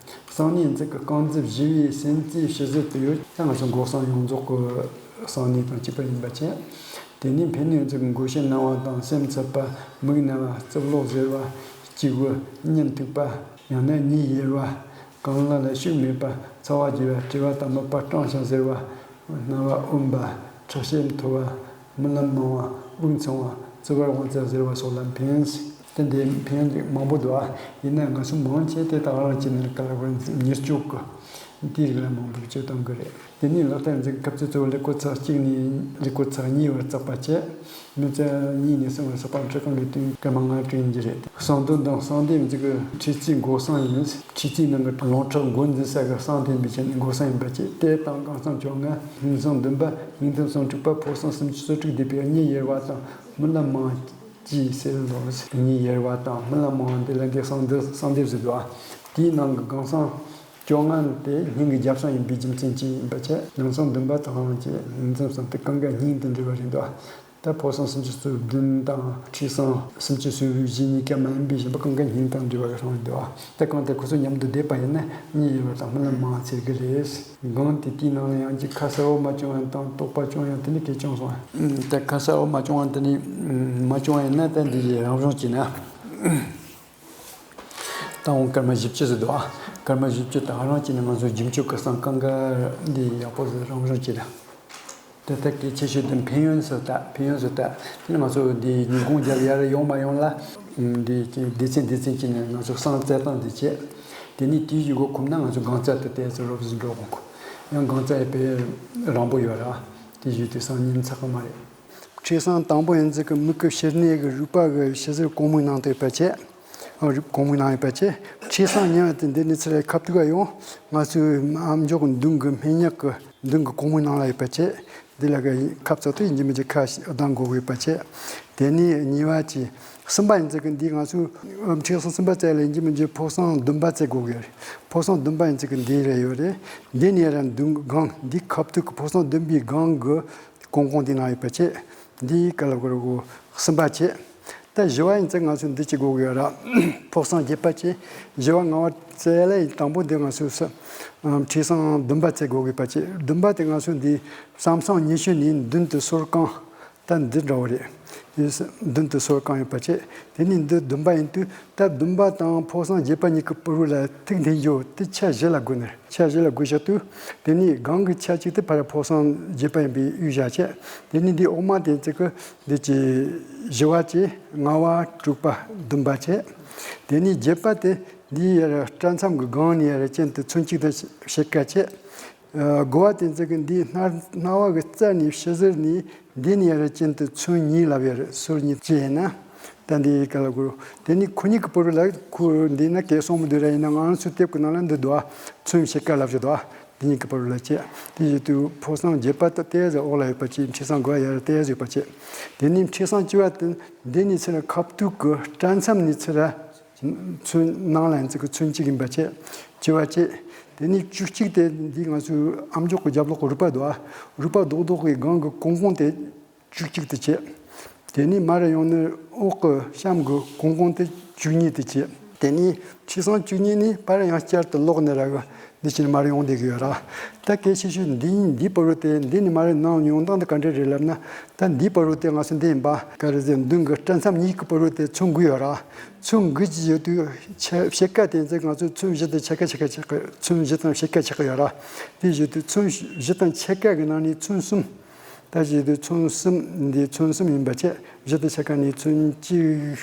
གསང་གནས་འཛི་གི་རྐང་རྩེ་བཞི་བའི་སེན་རྩའི་ཕྱི་ཟུར་དུ་ཡོད། ད་ང་ཚོ་མགོ་གསང་ཡོངས་རྫོགས་ཀྱི་གསང་གནས་དང་གཅིག་པ་ཡིན་པ་བྱས། དེ་ནས་འཕེན་ནུས་འཛི་གི་མགོ་ཤེད་ན་བ་དང་སེམས་འཚབ་པ། མིག་ན་བ། རྩིབ་ལོགས་གཟེར་བ། སྐྱི་བོ། གཉིད་མཐུག་པ། ཡང་ན་གཉིད་ཡེར་བ། རྐང་ལག་ལ་ཤུགས་མེད་པ། ཚ་བ་རྒྱས་པ། མཁྲིས་པ་དང་མིད་པ། སྐྲངས་ཤིང་གཟེར་བ། རྣ་བ་འོན་པ། ཁྲག་ཤེད་མཐོ་བ། རྨི་ལམ་མང་བ། དབུགས་འཚང་བ། ཙི་བར་དབང་རྩ་གཟེར་བ་སོགས་ལ་ཕན། དེ་འདྲའི་ཕན་ཡོན་མང་པོ་འདུག་ཨ། ཡིན་ན་ང་ཚོ་མང་ཆེ་དེ་དག་རང་གཅིག་ནས་ག་ལ་བར་ཉེར་སྤྱོད་ཀྱི་ དེའི་རིགས་ལ་མང་པོ་སྤྱོད་གཏོང་གི་རེད། དེ་ནས་ལག་རྟགས་འཛིན་སྐབས་སུ་གཙོ་བོ་ཀླད་ཀོར་ཚེག་གཅིག་ནས་ཀླད་ཀོར་ཚེག་གཉིས་བར་བརྩེགས་པ་བྱས། མི་ཚེ་གཉིས་ནས་གསུམ་བར་བརྩེགས་པ་འཕྲུལ་རྐང་གི་དུས་སྐར་མ་ལྔ་བསྐྲུན་རྒྱུ་རེད། གསང་འདུས་དང་གསང་སྡེབ་འཛིན་གྱི་ཁྲིད་རྩིས་འགོད་གསང་ཡིན། ཁྲིད་རྩིས་ནང་གི་ལོང་ཁྲག་འགོ་འཛིན་ས་གི་གསང་འདུས་པའི་ཆེད་ནས་འགོད་གསང་ཡིན་པ་བྱས། དེ་དང་གང་གསང་བཅོ་ལྔ། སྙིང་གསང་བདུན་པ། སྙིང་གཏམ་གསང་དྲུག་པ། ཕོ་གསང་སུམ་ཅུ་སོ་དྲུག་བསྡུས་པའི་གཉིས་ཡལ་བ་དང་རྨི་ལམ་མང་བཅས་ཟེར་ལོ། གཉིས་ཡལ་བ་དང་རྨི་ལམ་མང་བ་འདི་ལ་འདི་གསང་འདུས་གསང་སྡེབ་ཟེར་འདུག་དེའི་ནང་གི་གང་གསང་བཅོ་ལྔ་དེ་སྙིང་གི་རྒྱབ་གསང་ཡིན་པའི་རྒྱུ་མཚན་གྱིས་ཡིན་པ་བྱས། སྙིང་གསང་བདུན་པ་དང་གསང་བཅས་སྙིང་གཏམ་གསང་དེ་གང་ག་སྙིང་དང་འབྲེལ་བ་རེད་འདུག་ད་ཕོ་གསང་སུམ་ཅུ་སོ་བདུན་དང་ཁྲི་གསང་སུམ་ཅུ་སོ་བཞི་གཉིས་ཀ་མ་ཡིན་པའི་གཞན་པ་གང་ག་སྙིང་དང་འབྲེལ་བ་གསང་འདུག་ད་གང་ལྟར་ཁོ་ཚོ་མཉམ་དུ་བསྡེབས་པ་ཡིན་ན་གཉིས་ཡལ་བ་དང་རྨི་ལམ་མང་བ་ཟེར་གི་རེད། གང་དེ་དེའི་ནང་ལ་ཡང་གཅིག་ཁ་གསལ་བོ་མ་བྱུང་ཡང་དང་དོགས་པ་བྱུང་ཡང་དེ་ནི་གལ་ཆུང་སོང་། ད་ཁ་གསལ་བོ་མ་བྱུང་ཡང་དེ་ནི་མ་བྱུང་ཡིན་ན་ད་འདི་ཡི་རང་བྱུང་གཅིག་ན། ད་འོང་སྐར་མ་བཞི་བཅུ་ཟེར་འདུག་ཨ། སྐར་མ་བཞི་བཅུ་ད་རང་གཅིག་ནི་ང་ཚོ་རྒྱུན་སྤྱོད་ཀྱི་གསང་གང་ག་འདི་ཡག་པོ་ཟེར་རང་བྱུང་གཅིག་ན། དེ་ལྟར་གལ་ཆེ་ཤོས་དེ་ཕན་ཡོན་སུ་དག་ཕན་ཡོན་སུ་དག་དེ་ནི་ང་ཚོ་འདི་ཉིན་གུང་རྒྱབ་ཡར་ཡོང་མ་ཡོང་ལ། འདི་སྡེ་ཚན་སྡེ་ཚན་གཅིག་ནས་ང་ཚོ་གསང་རྩལ་སྟངས་འདི་བྱེད། དེ་ནས་དེའི་གཞུག་གུ་ཁོམ་ན་ང་ཚོ་གང་རྩལ་དུ་བལྟས་ཚེ་རོབ་ཟིན་འགྲོ་དགོས། ཡང་གང་རྩལ་ཡོད་པའི་རང་པོ་ཡོད་ར། དེ་བཞུགས་དུས་སང་ཉིན་ཚགས་མ་རེད། ཁྲི་གསང་དང་པོ་ཡིན་ཚིག་གི་མིག་གི་ཕྱི་སྣེ་གི་རུས་པ་གི་ཕྱི་ཟུར་གོང་མའི་ནང་དུ་ཡོད་པ་བྱས། རུས་གོང་མའི་ནང་ཡོད་པ་བྱས། ཁྲི་གསང་ཉེ་བ་དེ་འདི་ནས་ཚུར་ཁ་ཐུག་ག་ཡོང་། ང་ཚོའི་ཨམ་ཅོག་མདུན་གི་སྨད་ཉག་གི་མདུན་གི་གོང་མའི་ནང་ལ་ཡོད་པ་བྱས། འདི་ལ་གི་ཁབ་ཚོ་དེ་ཡིན་གྱི་མིན་གྱི་ཁ་ཞིག་ལྡང་དགོས་ཡོད་པ་བྱས། དེ་ནས་གཉིས་པ་གྱི་གསུམ་པ་ཡིན་ཚིག་གི་འདི་ང་ཚོའི་ཁྲི་གསང་གསུམ་པ་བཙལ་ལ་ཡིན་གྱི་མིན་གྱི་ཕོ་གསང་བདུན་པ་བཙལ་དགོས་ཀྱི་རེད། ཕོ་གསང་བདུན་པ་ཡིན་ཚིག་གི་འདི་རེད་ཡོད་རེད། འདི་ནས་ར་མདུན་གི་སྒང་འདི་ཁབ་ཐུག་གི་ཕོ་གསང་བདུན་པའི་སྒང་གི་གོང་གོང་དེ་ན་ཡོད་པ་བྱས། འདི་ག་ལ་གོ་ར་གོ་གསུམ་པ་བྱས། ད་བཞི་བ་ཡིན་ཚེ་ང་ཚོ་འདི་གཅིག་དགོས་ཀྱི་ཡོད་ར། ཕོ་གསང་བརྒྱད་པ་བྱས། བཞི་བ་ལྔ་བ་བཙལ་ལ་ཡིན་དང་པོ་འདི་ང་ཚོ་ས་ཁྲི་གསང་བདུན་པ་བཙལ་དགོས་ཀྱི་ཡོད་པ་བྱས། བདུན་པ་དེ་ང་ཚོ་འདི་ཟམ་གསང་ཉི་ཤུ་ནས་མདུན་དུ་སོར་གང་། ད་འདི་འདྲ་བོ་རེད། འདི་ས་མདུན་དུ་སོར་གང་ཡོད་པ་བྱས། དེ་ནས་འདི་བདུན་པ་ཡིན་དུས་ད་བདུན་པ་དང་ཕོ་གསང་བརྒྱད་པ་གཉིས་ཀྱི་བར་ལ་ཐིག་འཐེན་རྒྱུ་དེ་ཆ་བཞི་ལ་བགོས་ནས། ཆ་བཞི་ལ་བགོས་བཞག་དུས། དེ་ནས་སྒང་གི་ཆ་གཅིག་དེ་ཕར་ཕོ་གསང་བརྒྱད་པ་ཡིན་པའི་དབྱེ་བཞག་བྱས། དེ་ནས་འདི་འོག་མ་དེ་ཚིག་གི་འདི་ཀྱི་བཞི་བ་བྱས། ལྔ་བ། དྲུག་པ། བདུན་པ་བྱས། དེ་ནས་བརྒྱད་པ་དེ་འདི་ཡར་སྐྲ་མཚམས་ཀྱི་སྒང་ནས་ཡར་གྱེན་དུ་ཚོན་གཅིག་དང་ཕྱེད་ཀ་བྱས། ཨ། དགུ་བ་དེ་ཚིག་གི་འདི་སྣ་སྣ་བ་གི་རྩ་ནས་ཕྱི་ཟུར་ནས་འདི་ནས་ཡར་གྱེན་དུ་ཚོན་གཉིས་ལབ་ཡར་ཟུར་གཉིས་བྱས་ན། ད་འདི་ག་ལ་གོ། དེ་ནི་ཁོ་གཉིས་ཀྱི་བར་ལ་ཁོ་འདི་ན་གལ་སོང་མི་འདུག་ར། ཡིན་ན་ང་ཚོའི་དེབ་ཀྱི་ནང་ལ་འདི་འདུག་ཨ། ཚོན་ཕྱེད་ཀ་ལབ་ཀྱི་འདུག་ཨ། འདི་གཉིས་ཀྱི་བར་ལ་བྱས། དེ་བཞིན་དུ་ཕོ་གསང་བརྒྱད་པ་ད་ཏེ་ཟ་འོག་ལ་ཡོད་པ་ཅིག་ཁྲི་གསང་དགུ་བ་ཡར་ཏེ་ཟ་ཡོད་པ་བྱས། དེ་ནི་ཁྲི་གསང་བཅུ་བ་དེ་འདི་ནི་ཚུར་ཁ་ཐུག་གི་སྐྲ་མཚམས་ནི་ཚུར་ཚོན་ནང་ལ་ཡིན་ཚུལ་གྱི་ཚོན་གཅིག་ཡིན་པ་བྱས། བཅུ་བ་བྱས། དེ་ནི་བཅུ་གཅིག་དེ་འདི་ང་ཚོའི་ཨམ་ཅོག་གི་རྒྱབ་ལོགས་ཀྱི་རུས་པ་འདུག་ཨ། རུས་པ་རྡོག་རྡོག་གི་སྒང་གི་གོང་གོང་དེ་བཅུ་གཅིག་དུ་བྱས། དེ་ནས་མར་ཡོང་ནས་འོག་གི་གཤམ་གྱི་གོང་གོང་དེ་བཅུ་གཉིས་དུ་བྱས། དེ་ནས་ཁྲི་གསང་བཅུ་གཉིས་ནས་ཕར་ཡང་བསྐྱར་དུ་ལོག་ནས་ར་གི་འདི་ཕྱིར་མར་ཡོང་བསྡད་ཀྱི་ཡོད་ར། ད་གལ་ཆེ་ཤོས་འདི་ཡིན། འདིའི་བར་དུ་དེ་འདི་ནས་མར་ནང་ཡོང་སྟངས་དེ་ག་འདྲ་རེད་ལབ་ན། ད་འདིའི་བར་དུ་དེ་ང་ཚོ་འདི་ཡིན་པ་ག་རེ་ཟེར། མདུན་གྱི་སྐྲ་མཚམས་གཉིས་ཀྱི་བར་དུ་དེ་ཚོན་དགུ་ཡོད་ར། ཚོན་དགུ་ཅིག་ཡོད་དུས་ཕྱེད་ཀ་དེ་ཚོ་ང་ཚོ་ཚོན་བཞི་དང་ཕྱེད་ཀ་ཕྱེད་ཀ་ཕྱེད་ཀ་ཚོན་བཞི་དང་ཕྱེད་ཀ་ཕྱེད་ཀ་ཡོད་ར། དེ་བཞིན་དུ་ཚོན་བཞི་དང་ཕྱེད་ཀ་གི་ནང་ནས་ཚོན་གསུམ། ད་བཞིན་དུ་ཚོན་གསུམ་འདི་ཚོན་གསུམ་ཡིན་པ་བྱས། བཞི་དང་ཕྱེད་ཀ་ནས་ཚོན་གཅིག་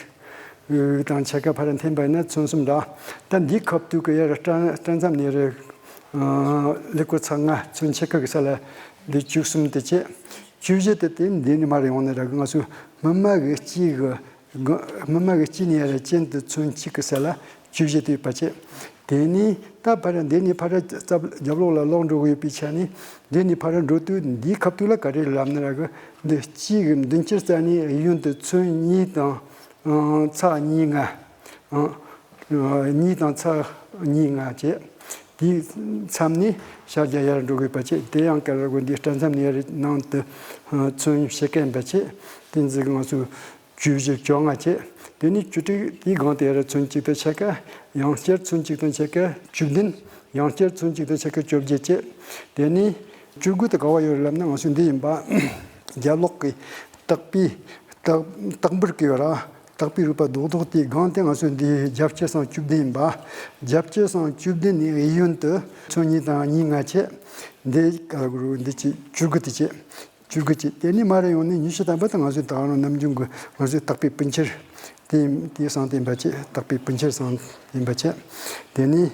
དང་ཕྱེད་ཀ་ཕར་འཐེན་པ་ཡིན་ན་ཚོན་གསུམ་འདྲ། ད་འདི་ཁ་ཐུག་གི་ཡར་སྐྲ་སྐྲ་མཚམས་ནས་རེ་ཀླད་ཀོར་ཚེག་ལྔ་ཚོན་ཕྱེད་ཀ་གི་ས་ལ་འདི་བཅུ་གསུམ་དེ་བྱས། བཅུ་བཞི་དེ་དེ་འདི་ནས་མར་ཡོང་ནས་ར་གི་ང་ཚོའི་སྨིན་མ་གི་དཀྱིལ་གི་སྨིན་མ་གི་དཀྱིལ་ནས་ཡར་གྱེན་དུ་ཚོན་གཅིག་གི་ས་ལ་བཅུ་བཞི་དེ་ཡོད་པ་བྱས། དེ་ནས་ད་ཕར་འདི་ནས་ཕར་རྩ་རྒྱབ་ལོགས་ལ་ལོག་འགྲོ་གི་ཡོད་པའི་ཆ་ནས། འདི་ནས་ཕར་འགྲོ་དུས་འདིའི་ཁ་ཐུག་ལ་ག་རེ་ལབ་ན་ར་གི་འདི་དཀྱིལ་གི་མདུན་དཀྱིལ་རྩ་ནས་གཡས་གཡོན་དུ་ཚོན་གཉིས་དང་ཚེག་གཉིས་ལྔ། གཉིས་དང་ཚེག་གཉིས་ལྔ་བྱས། དེའི་མཚམས་ནས་ཤར་རྒྱག་ཡར་འགྲོ་དགོས་པ་བྱས། དེ་ཡང་ག་རེ་གོ། འདིའི་སྐྲ་མཚམས་ནས་ཡར་ནང་དུ་ཚོན་ཕྱེད་ཀ་ཡིན་པ་བྱས། དེ་ཚོ་ང་ཚོས་བཅུ་བཞི་བཅོ་ལྔ་བྱས། དེ་ནས་བཅུ་དྲུག་དེའི་སྒང་དེ་ཡར་ཚོན་གཅིག་དང་ཕྱེད་ཀ། ཡང་བསྐྱར་ཚོན་གཅིག་དང་ཕྱེད་ཀ་བཅུ་བདུན། ཡང་བསྐྱར་ཚོན་གཅིག་དང་ཕྱེད་ཀ་བཅོ་བརྒྱད་བྱས། དེ་ནས་བཅུ་དགུ་དེ་ག་བ་ཡོད་རེད་ལབ་ན། ང་ཚོས་འདི་ཡིན་པ། རྒྱབ་ལོགས་ཀྱི་ལྟག་པའི་ལྟག་ལྟག་འབུར་གྱི་ཡོད་ར། ལྟག་པའི་རུས་པ་རྡོག་རྡོག་དེའི་སྒང་དེ་ང་ཚོས་འདི་རྒྱབ་དཀྱིལ་ཚེག་བཅུ་བདུན་ཡིན་པ། རྒྱབ་དཀྱིལ་ཚེག་བཅུ་བདུན་ནས་གཡས་གཡོན་དུ་ཚོན་གཉིས་དང་གཉིས་ལྔ་བྱས། འདི་ག་རུ་འདི་ཅི་བཅུ་དགུ་དེ་བྱས། བཅུ་དགུ་བྱས། དེ་ནས་མར་ཡོང་ནས་ཉི་ཤུ་ཐམ་པ་དེ་ང་ཚོའི་ད་རུང་ནམ་རྒྱུན་གྱི་ང་ཚོའི་ལྟག་པའི་སྤུ་མཆེད་དེ་དེའི་སང་དེ་ཡིན་པ་བྱས། ལྟག་པའི་སྤུ་མཆེད་སང་དེ་ཡིན་པ་བྱས། དེ་ནས་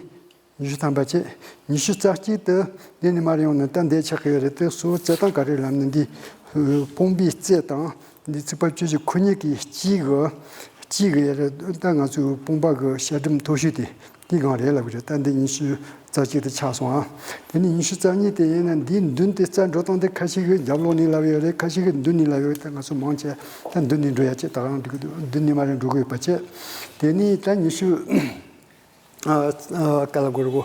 ཉི་ཤུ་ཐམ་པ་བྱས། ཉི་ཤུ་རྩ་གཅིག་དེ་འདི་ནས་མར་ཡོང་ནས་ད་འདི་ཆགས་ཀྱི་ཡོད་རེད། དེ་གཙོ་བོ་རྩི་སྟངས་ག་རེ་ལབ་ན། འདི་ཨ་བུམ་པའི་རྩི་དང་འདི་རྩིག་པ་བཅུ་བཞི་ཁོ་གཉིས་ཀྱི་དཀྱིལ་གྱི་དཀྱིལ་གྱི་ཡ་རེད། ད་ང་ཚོའི་བུམ་པ་གི་ཤ་སྒྲིམ་མཐོ་ཤོས་དེ་དེའི་སྒང་རེད་ལབ་ཀྱི་རེད། ད་འདི་ཉི་ཤུ་རྩ་གཅིག་དེ་ཆགས་སོང་ཨ། དེ་ནས་ཉི་ཤུ་རྩ་གཉིས་དེ་ཡིན་ན་འདིའི་མདུན་དེ་རྩ་འགྲོ་སྟངས་དེ་ཁ་ཤས་ཀྱིས་རྒྱབ་ལོགས་ནས་ལབ་ཡོད་རེད། ཁ་ཤས་ཀྱིས་མདུན་ནས་ལབ་ཡོད་རེད། ད་ང་ཚོ་མང་ཆེ་ད་མདུན་ནས་འགྲོ་ཡ་བྱས། ད་ག་རང་འགྲོ་གི་འདུག་མདུན་ནས་མར་འགྲོ་གི་ཡོད་པ་བྱས། དེ་ནས་ད་ཉི་ཤུ་ཨ་ཨ་ག་ལ་གོ་རེ་གོ་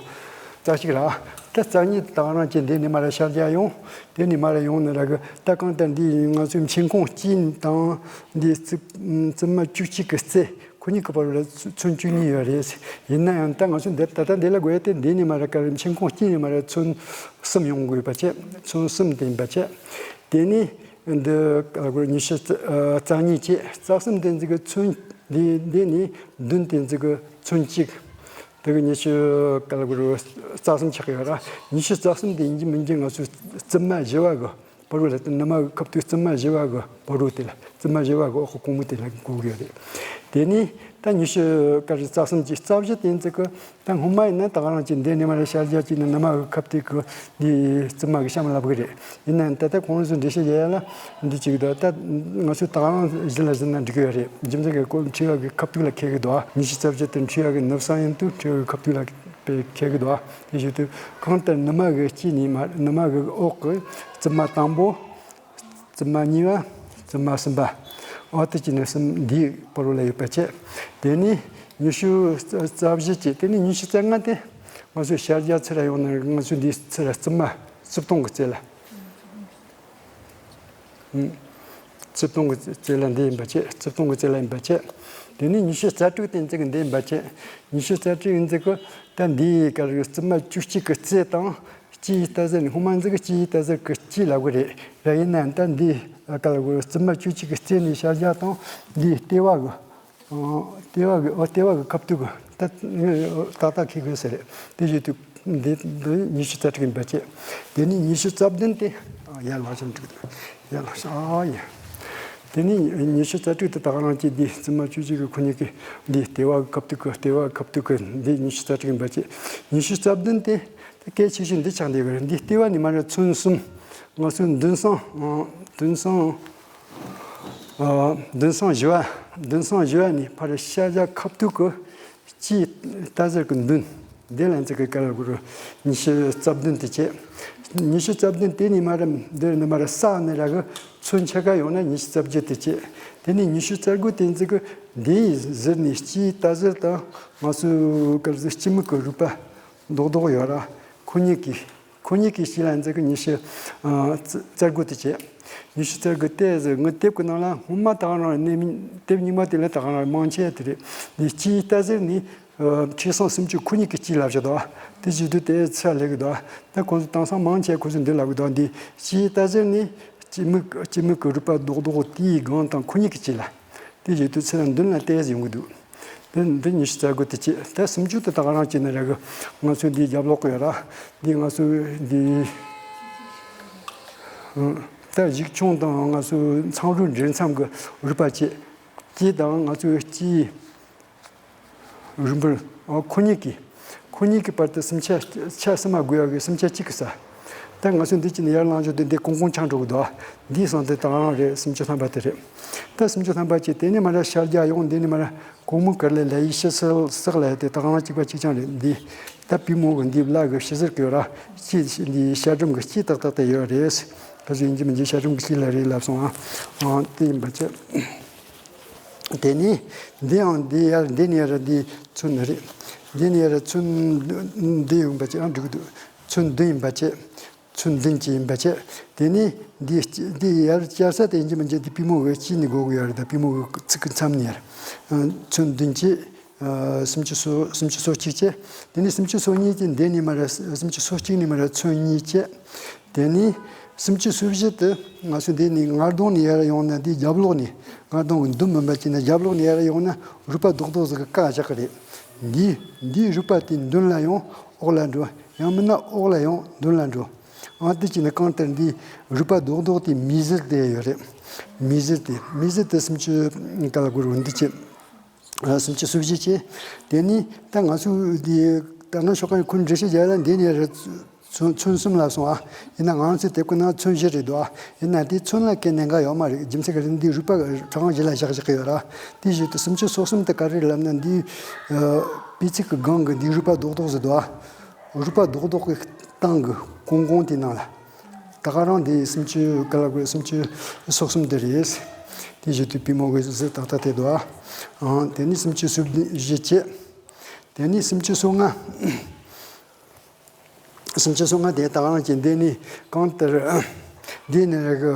རྩ་གཅིག་ར། ད་རྩ་གཉིས་དང་རང་གཅིག་འདི་ནས་མར་ཤར་རྒྱག་ཡོང་། དེ་ནས་མར་ཡོང་ནས་ར་གི་ད་གང་ལྟར་འདི་ང་ཚོའི་མཆན་ཁུང་གཅིག་དང་འདི་རྩིབ་རྩིབ་མ་བཅུ་གཅིག་གི་རྩེ་ཁོ་གཉིས་ཀྱི་བར་ལ་ཚོན་བཅུ་གཉིས་ཡོད་རེད། ཡིན་ན་ཡང་ད་ང་ཚོ་འདི་ད་ལྟ་འདི་ལ་དགོས་ཏེ་འདི་ནས་མར་ག་རེ་མཆན་ཁུང་གཅིག་ནས་མར་ཚོན་གསུམ་ཡོང་དགོས་པ་བྱས། ཚོན་གསུམ་དེ་ཡིན་པ་བྱས། དེ་ནས་འདི་ག་ལ་གོ་རེ་ཉི་ཤུ་རྩ་གཉིས་བྱས། རྩ་གསུམ་དེ་ཚོ་གི་ཚོན་འདི་འདི་ནས་མདུན་དེ་ཚོ་གི་ཚོན་གཅིག་དེ་གི་ཉི་ཤུ་ག་ལ་གོ་རེ་རྩ་གསུམ་ཆགས་ཀྱི་ཡོད་ར། ཉི་ཤུ་རྩ་གསུམ་དེ་ཡིན་གཅིག་མིན་གཅིག་ང་ཚོའི་རྩིབ་མ་བཞི་བ་གི་བར་རུ་ལ། དེ་ནུ་མ་གི་ཁ་ཐུག་རྩིབ་མ་བཞི་བ་གི་བར་རུ་དེ་ལ། རྩིབ་མ་བཞི་བ་གི་འོག་གི་གོང་མོ་དེ་ལ་གོ་གི་ཡོད་རེད། དེ་ནས་ད་ཉི་ཤུ་ག་རེ་རྩ་གསུམ་གྱི་རྩ་བཞི་དེ་ཚོ་གི་ད་སྔོན་མ་ཡིན་ན་ད་ག་རང་གཅིག་འདི་ནས་མར་ཤར་རྒྱག་གཅིག་ནི་ནུ་མ་གི་ཁ་ཐུག་གི་འདི་རྩིབ་མ་གི་གཤམ་ལབ་གི་རེད། ཡིན་ནའང་ད་ལྟ་ཁོང་ཚོས་འགྲེལ་བཤད་རྒྱག་ཡ་ལ་འདི་གཅིག་འདུག་ད་ང་ཚོས་ད་ག་རང་བཞིན་ལ་བཞིན་ན་འགྲིག་གི་ཡོད་རེད། རྒྱུ་མཚན་གྱི་སྐོར་མཁྲིས་པ་གི་ཁ་ཐུག་ལ་འཁེལ་གི་འདུག་ཉི་ཤུ་རྩ་བཞི་དེ་མཁྲིས་པ་གི་ནུབ་གསང་ཡིན་དུས་མཁྲིས་པ་གི་ཁ་ཐུག་ལ་དཔེ་འཁེལ་གི་འདུག་དེ་བཞིན་དུ་གང་ལྟར་ནུ་མ་གི་དཀྱིལ་ནས་མར་ནུ་མ་གི་འོག་གི་རྩིབ་མ་དང་པོ། རྩིབ་མ་གཉིས་པ། རྩིབ་མ་གསུམ་པ། འོ་དེ་གཅིག་ནས་གསུམ་འདིའི་བར་རུ་ལ་ཡོད་པ་བྱས། དེ་ནས་ཉི་ཤུ་རྩ་བཞི་བྱས། དེ་ནས་ཉི་ཤུ་རྩ་ལྔ་དེ་ང་ཚོས་ཤར་རྒྱག་ཚུར་ཡོང་ན་ང་ཚོས་འདིའི་ཚུར་རྩིབ་མ་རྩིབ་སྟོང་གི་རྩེ་ལ། རྩིབ་སྟོང་གི་རྩེ་ལ་འདི་ཡིན་པ་བྱས། རྩིབ་སྟོང་གི་རྩེ་ལ་ཡིན་པ་བྱས། དེ་ནས་ཉི་ཤུ་རྩ་དྲུག་དེ་ཚོ་གི་འདི་ཡིན་པ་བྱས། ཉི་ཤུ་རྩ་དྲུག་ཡིན་ཚེ་གི་ད་འདིའི་ག་ལ་རྩིབ་མ་བཅུ་གཅིག་གི་རྩེ་དང་། སྤྱི་ཡི་རྟ་ཟེར་ནི་སྔོན་མ་འཛི་གི་སྤྱི་ཡི་རྟ་ཟེར་གི་སྤྱི་ལབ་གི་རེད། ར་ཡིན་ནའང་ད་འདི་ག་ལ་གོ་རེ་རྩིབ་མ་བཅུ་གཅིག་གི་རྩེ་ནས་ཤར་རྒྱག་དང་འདིའི་ལྟེ་བ་གི། ཨ་ལྟེ་བ་གི་ཨོ་ལྟེ་བ་གི་ཁ་ཐུག་གི་ད་ཏག་ཏག་འཁེལ་གི་ཟེར་རེད། དེ་བཞིན་དུ་འདི་འདི་ཉི་ཤུ་རྩ་དྲུག་ཡིན་པ་བྱས། དེ་ནས་ཉི་ཤུ་རྩ་བདུན་དེ་ཡར་ལངས་ཤིང་འགྲིག་འདུག་ཡར་ལངས་ཤིང་ཨ་ཡ། དེ་ནས་ཉི་ཤུ་རྩ་དྲུག་དེ་ད་ག་རང་གཅིག་འདི་རྩིབ་མ་བཅུ་གཅིག་གི་ཁོ་གཉིས་ཀྱི་འདི་ལྟེ་བ་གི་ཁ་ཐུག་གི་ལྟེ་བ་གི་ཁ་ཐུག་གི་འདི་ཉི་ཤུ་རྩ་དྲུག་ཡིན་པ་བྱས། ཉི་ཤུ་རྩ་བདུན་དེ། ད་གལ་ཆེ་ཤོས་འདི་ཆགས་བསྡད་ཡོད་རེད། འདི་ལྟེ་བ་ནས་མར་ཚོན་གསུམ། ང་ཚོའི་མདུན་སྲང་། མདུན་སྲང་། མདུན་སྲང་བཞི་བ། མདུན་སྲང་བཞི་བ་ནས་ཕར་ཤར་རྒྱག་ཁ་ཐུག་གི་སྤྱིའི་རྟ་ཟེར་གི་མདུན། འདི་ལ་འཛི་གི་ག་ལ་གོ་རེ་ཉི་ཤུ་རྩ་བདུན་དེ་བྱས། ཉི་ཤུ་རྩ་བདུན་དེ་ནས་མར་འདི་ནས་མར་ས་ནས་ར་གི་ཚོན་ཆེ་ག་ཡོང་ན་ཉི་ཤུ་རྩ་བརྒྱད་དེ་བྱས། དེ་ནས་ཉི་ཤུ་རྩ་དགུ་དེ་འཛི་གི་འདིའི་ཟུར་ནས་སྤྱིའི་རྟ་ཟེར་དང་ང་ཚོའི་ག་ལ་ཟེར་སྤྱི་མིག་གི་རུས་པ་རྡོག་རྡོག་ཡོད་ར། ཁོ་གཉིས་ཀྱི། ཁོ་གཉིས་ཀྱི་དཀྱིལ་ལ་འཛི་གི་ཉི་ཤུ་ཨ་རྩ་དགུ་དེ་བྱས། ཉི་ཤུ་རྩ་དགུ་དེ་ཟེར་ངའི་དེབ་ཀྱི་ནང་ལ་སྔོན་མ་ད་ག་རང་གནས་མིན་དེབ་རྙིང་མ་དེ་ལ་ད་ག་རང་མང་ཆེ་དེ་རེད། འདི་སྤྱིའི་རྟ་ཟེར་ནི་ཨ་མཁྲིས་སྲང་སུམ་ཅུ་ཁོ་གཉིས་ཀྱི་དཀྱིལ་ལ་བཞག་འདུག་དེ་བྱེད་དུས་དེ་ཚད་ལས་གི་འདུག་ད་ཁོང་ཚོ་དེང་སང་མང་ཆེ་ཁོ་ཚོས་འདི་ལབ་གི་འདུག་འདི་སྤྱིའི་རྟ་ཟེར་ནི་སྤྱི་མིག་སྤྱི་མིག་གི་རུས་པ་རྡོག་རྡོག་དེའི་སྒང་དང་ཁོ་གཉིས་ཀྱི་དཀྱིལ་ལ། དེ་བྱེད་དུས་ཚེ་ལ་མདུན་ལ་ཏོག་ཙམ་ཡོང་གི་འདུག་དེ་འདི་ཉི་ཤུ་རྩ་དགུ་དེ་བྱས། ད་སུམ་ཅུ་དེ་ད་ག་རང་བྱས་ན་ར་གི་ང་ཚོའི་འདིའི་རྒྱབ་ལོགས་ཀྱི་ཡོད་ར། འདི་ང་ཚོའི་འདི་ད་གཞུག་ཆུང་དང་ང་ཚོའི་མཚང་རུས་འབྲེལ་མཚམས་ཀྱི་རུས་པ་བྱས། དེ་དང་ང་ཚོའི་སྤྱིའི་རུས་སྦལ་ཨ་ཁོ་གཉིས་ཀྱི་ཁོ་གཉིས་ཀྱི་བར་དུ་སུམ་ཆ་ཆ་གསུམ་མ་དགོས་ཡག་གི་སུམ་ཆ་གཅིག་གི་ས། ད་ང་ཚོ་འདི་གཅིག་ནས་ཡར་ལངས་ཞོར་དུ་འདི་གོང་གོང་ཆག་འགྲོ་གི་འདུག་འདིའི་སང་དེ་ད་ག་རང་རེད། སུམ་ཅུ་ཐམ་པ་དེ་རེད། ད་སུམ་ཅུ་ཐམ་པ་གཅིག་དེ་ནས་མར་ཤར་རྒྱག་ཡོང་། འདི་ནས་མར་གོང་མོ་གར་ལས་ལ་ཡི་ཤི་སི་སག་ལ་དེ་ད་ག་རང་གཅིག་པ་གཅིག་རྐྱང་རེད། འདི་ད་པུས་མོ་གི་འདི་བརླ་གི་ཕྱི་ཟུར་གི་ཡོད་ར། སྤྱི་འདི་ཤ་སྒྲོམ་གི་སྤྱི་ཏག་ཏག་དེ་ཡོད་རེད། ད་གཟོད་ཡིན་གཅིག་མིན་གཅིག་ཤ་སྒྲོམ་གི་སྤྱི་ལ་རེད་ལབ་སོང་ཨ། ཨ་དེ་ཡིན་པ་ཅི། དེ་ནས་འདི་ཡང་འདི་ཡར་འདི་ནས་ཡར་འདི་ཚོན་རེད། འདི་ནས་ཡར་ཚོན་འདི་ཡོང་པ་ཅི་ཨང་འགྲིག་འདུག་ཚོན་བདུན་ཡིན་པ་ཅི། ཚོན་བདུན་ཅི་ཡིན་པ་ཅི། དེ་ནས་འདི་འདི་ཡར་བཅར་ས་དེ་ཡིན་གཅིག་མིན་གཅིག་འདི་པུས་མོ་གི་དཀྱིལ་ནས་འགོ་དགོས་ཡ་རེད། ད་པུས་མོ་གི་ཚིགས་ཀྱི་མཚམས་ནས་ཡར་ཚོན་བདུན་ཅི། སུམ་ཅུ་སོ་སུམ་ཅུ་སོ་གཅིག་བྱས། དེ་ནས་སུམ་ཅུ་སོ་གཉིས་ཀྱི་འདི་ནས་མར་སུམ་ཅུ་སོ་གཅིག་ནས་མར་ཚོན་གཉིས་བྱས། དེ་ནས་སུམ་ཅུ་སོ་བཞི་དེ་ང་ཚོ་འདི་ནས་ངར་གདོང་ནས་ཡར་ཡོང་ན་འདི་རྒྱབ་ལོགས་ནས་ངར་གདོང་གི་མདུན་མིན་པ་ཅིག་ན་རྒྱབ་ལོགས་ནས་ཡར་ཡོང་ན་རུས་པ་རྡོག་རྡོག་ཟིག་གི་ཀ་བཞག་གི་རེད། འདི་འདིའི་རུས་པ་དེ་མདུན་ལ་ཡང་འོག་ལ་འགྲོ། ཡང་མིན་ན་འོག་ལ་ཡང་མདུན་ལ་འགྲོ། ཨང་དེ་ཅིག་ན་གང་ལྟར་འདི་རུས་པ་རྡོག་རྡོག་དེ་མིག་ཟུར་དེ་ཡོད་རེད། མིག་ཟུར་དེ་མིག་ཟུར་དེ་སུམ་ཅུ་ག་ལ་གོ་རུ་འདི་ཅི། སུམ་ཅུ་སོ་བཞི་བྱས། དེ་ནས་ད་ང་ཚོ་འདི་ ད་ནང་ཤོག་ཁ་ཁོང་འགྲེལ་བཤད་རྒྱག་ཡ་ལ་འདི་ནས་རེད། ཚོན་ཚོན་གསུམ་ལབ་སོང་ཨ། ཡིན་ན་ང་ཚོའི་དེབ་ཀྱི་ནང་ཚོན་བཞི་རེད་འདུག་ཨ། ཡིན་ན་དེ་ཚོན་ལ་གལ་གནད་འགག་ཡོད་མ་རེད། རྒྱུ་མཚན་ག་རེ་འདི་རུས་པ་གྲངས་བཞི་ལ་བཞག་བཞག་གི་ཡོད་ར། དེ་བཞིན་དུ་སུམ་ཅུ་སོ་གསུམ་དེ་ག་རེ་རེད་ལབ་ན་འདི་ཨ། པི་ཚིག་གི་སྒང་གི་འདི་རུས་པ་རྡོག་རྡོག་ཟེར་འདུག་ཨ། རུས་པ་རྡོག་རྡོག་གི་སྟེང་གི་ཀོང་ཀོང་དེ་ནང་ལ། ད་ག་རང་དེ་སུམ་ཅུ་ག་ལ་དགོས་སུམ་ཅུ་སོ་གསུམ་དེ་རེད། དེ་བཞིན་དུ་པུས་མོ་གི་ཟུར་ཏག་ཏག་དེ་འདུག་ཨ། དེ་ནས་སུམ་ཅུ་སོ་བཞི་བྱས། དེ་ནས་སུམ་ཅུ་སོ་ལྔ། སུམ་ཅུ་སོ་ལྔ་དེ་ད་ག་རང་གི་འདི་ནི་གང་ལྟར། འདི་ནི་རེ་གི་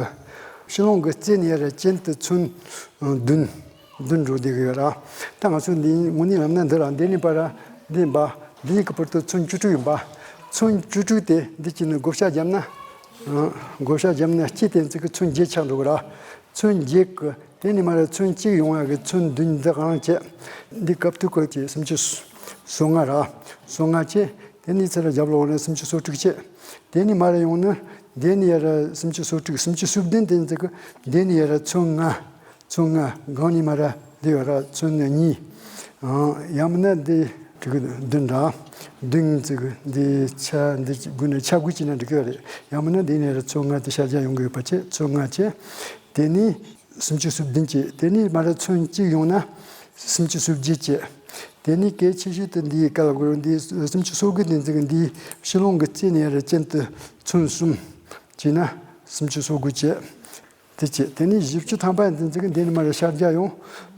ཕྱི་ལོང་གི་རྩེ་ནས་རེ་གྱེན་དུ་ཚོན་བདུན་བདུན་འགྲོ་བསྡད་ཀྱི་ཡོད་ར། ད་ང་ཚོ་འདི་དངོས་གནས་ལབ་ན་འདི་ར་འདི་ནས་པ་ར་འདི་ཡིན་པ། འདི་གཉིས་ཀྱི་བར་དུ་ཚོན་བཅུ་དྲུག་ཡིན་པ། ཚོན་བཅུ་དྲུག་དེ་འདི་གྱིས་ནི་བགོ་བཤའ་བརྒྱབ་ན། བགོ་བཤའ་བརྒྱབ་ན་སྤྱི་དེ་ཚོ་གི་ཚོན་བརྒྱད་ཆགས་འགྲོ་གི་ར། ཚོན་བརྒྱད་ཀྱི་དེ་ནས་མར་ཚོན་གཅིག་ཡོང་ཡག་གི་ཚོན་བདུན་འདི་གང་བྱས། འདི་སྐབས་དུས་སྐབས་ཀྱི་སུམ་ཅུ་སོ་ལྔ་ར། སོ་ལྔ་བྱས། དེ་ནས་ཚུར་རྒྱབ་ལོག་ནས་སུམ་ཅུ་སོ་དྲུག་བྱས། དེ་ནས་མར་ཡོང་ན་དེ་ནས་ཡར་སུམ་ཅུ་སོ་དྲུག་སུམ་ཅུ་སོ་བདུན་དེ་ཚོ་གི་དེ་ནས་ཡར་ཚོན་ལྔ། ཚོན་ལྔ་སྒང་ནས་མར་འདི་ཡོད་ར་ཚོན་གཉིས། ཡང་མིན་ན་འདི་དྲུག་བདུན་འདྲ། བདུན་ཚོ་གི་འདི་ཆ་འདི་དགུ་ནས་ཆ་དགུ་བྱས་ན་འགྲིག་གི་རེད། ཡང་མིན་ན་འདི་ནས་ར་ཚོན་ལྔ་དེ་ཤར་རྒྱག་ཡོང་གི་ཡོད་པ་བྱས། ཚོན་ལྔ་བྱས། དེ་ནས་སུམ་ཅུ་སོ་བདུན་བྱས། དེ་ནས་མར་ཚོན་གཅིག་ཡོང་ན་སུམ་ཅུ་སོ་བརྒྱད་བྱས། དེ་ནས་གལ་ཆེ་ཤོས་དེ་འདིའི་སྐལ་དགོས། འདི་སུམ་ཅུ་སོ་དགུ་དེ་ཚོ་གི་འདིའི་ཕྱི་ལོང་གི་རྩེ་ནས་ར་གྱེན་དུ་ཚོན་གསུམ་བྱས་ན་སུམ་ཅུ་སོ་དགུ་བྱས། དེ་བྱས། དེ་ནས་བཞི་བཅུ་ཐམ་པ་དེ་ཚོ་གི་འདི་ནས་མར་ཤར་རྒྱག་ཡོང་།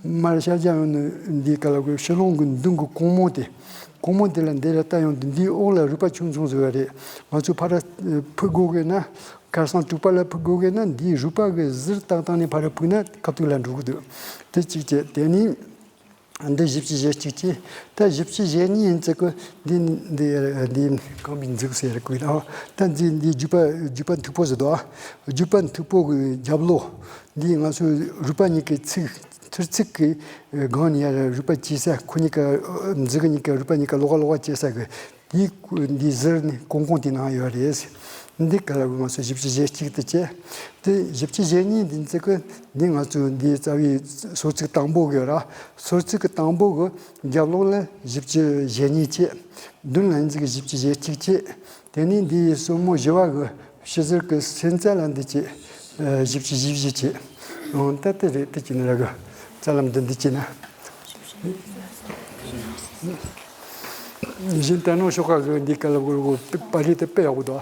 མར་ཤར་རྒྱག་ཡོང་ནས་འདིའི་སྐལ་དགོས། ཕྱི་ལོང་གི་མདུན་གྱི་ཀོང་མོ་དེ། ཀོང་མོ་དེ་ལ་འདི་ལ་ལྟ་ཡོང་དུས་འདིའི་འོག་ལ་རུས་པ་ཆུང་ཆུང་ཟེར་བ་རེད། ང་ཚོས་ཕར་ཕུད་དགོས་ཀྱི་ན། ཁ་སང་དྲུག་པ་ལ་ཕུད་དགོས་ཀྱི་ན་འདིའི་རུས་པ་གི་ཟུར་ཏག་ཏག་ནས་ཕར་ཕུད་ན་ཁ་ཐུག་ལ་འགྲོ་གི་འདུག་དེ་གཅིག་བྱས། དེ་ནས་འདི་བཞི་བཅུ་ཞེ་གཅིག་བྱས། ད་བཞི་བཅུ་ཞེ་གཉིས་ཡིན་ཚེ་གི་འདི་འདི་འདི་རྐང་པའི་མཛུབ་ཟེར་དགོས་ར། ད་འདི་འདི་རྒྱུད་པ་རྒྱུད་པ་མཐུག་པོ་ཟེར་དོ། རྒྱུད་པ་མཐུག་པོ་གི་རྒྱབ་ལོགས་འདི་ང་ཚོའི་རུས་པ་གཉིས་ཀྱི་ཚིགས། ཐུར་ཚིགས་ཀྱི་སྒང་ནས་ཡར་རུས་པ་བཅད་ས། ཁོ་གཉིས་ཀ་མཛུབ་གཉིས་ཀ་རུས་པ་གཉིས་ཀ་ལོགས་ཀ་ལོགས་ཀ་བཅད་ས་གི། དེའི་འདི་ཟུར་ནས་ཀོང་ཀོང་དེ་ནང་ཡོད་རེད། འདི་ག་ལ་ང་ཚོ་བཞི་བཅུ་ཞེ་གཅིག་དེ་བྱས། དེ་བཞི་བཅུ་ཞེ་གཉིས་འདི་ཚོ་གི་འདི་ང་ཚོའི་འདི་རྩ་བའི་སོར་ཚིགས་དང་པོ་གི་ར། སོར་ཚིགས་ཀྱི་དང་པོ་གི་རྒྱབ་ལོགས་ལ་བཞི་བཅུ་ཞེ་གཉིས་བྱས། མདུན་ལ་འདི་གི་བཞི་བཅུ་ཞེ་གཅིག་བྱས། དེ་ནས་འདིའི་སོར་མོ་བཞི་པ་གི་ཕྱི་ཟུར་གྱི་སེན་རྩ་ལ་འདི་བྱས། ཨ། བཞི་བཅུ་ཞེ་བཞི་བྱས། འོ་ད་དེ་རེད། དེ་གྱིས་ནི་ར་གི་རྩ་ལམ་འདི་འདི་བྱས་ན། གཞན་ལྟར་ནོ་ཤོག་ཁག་གི་འདི་ག་ལ་གོ་གོ་པ་རེད་དེ་དཔེ་ཡག་པོ་འདུག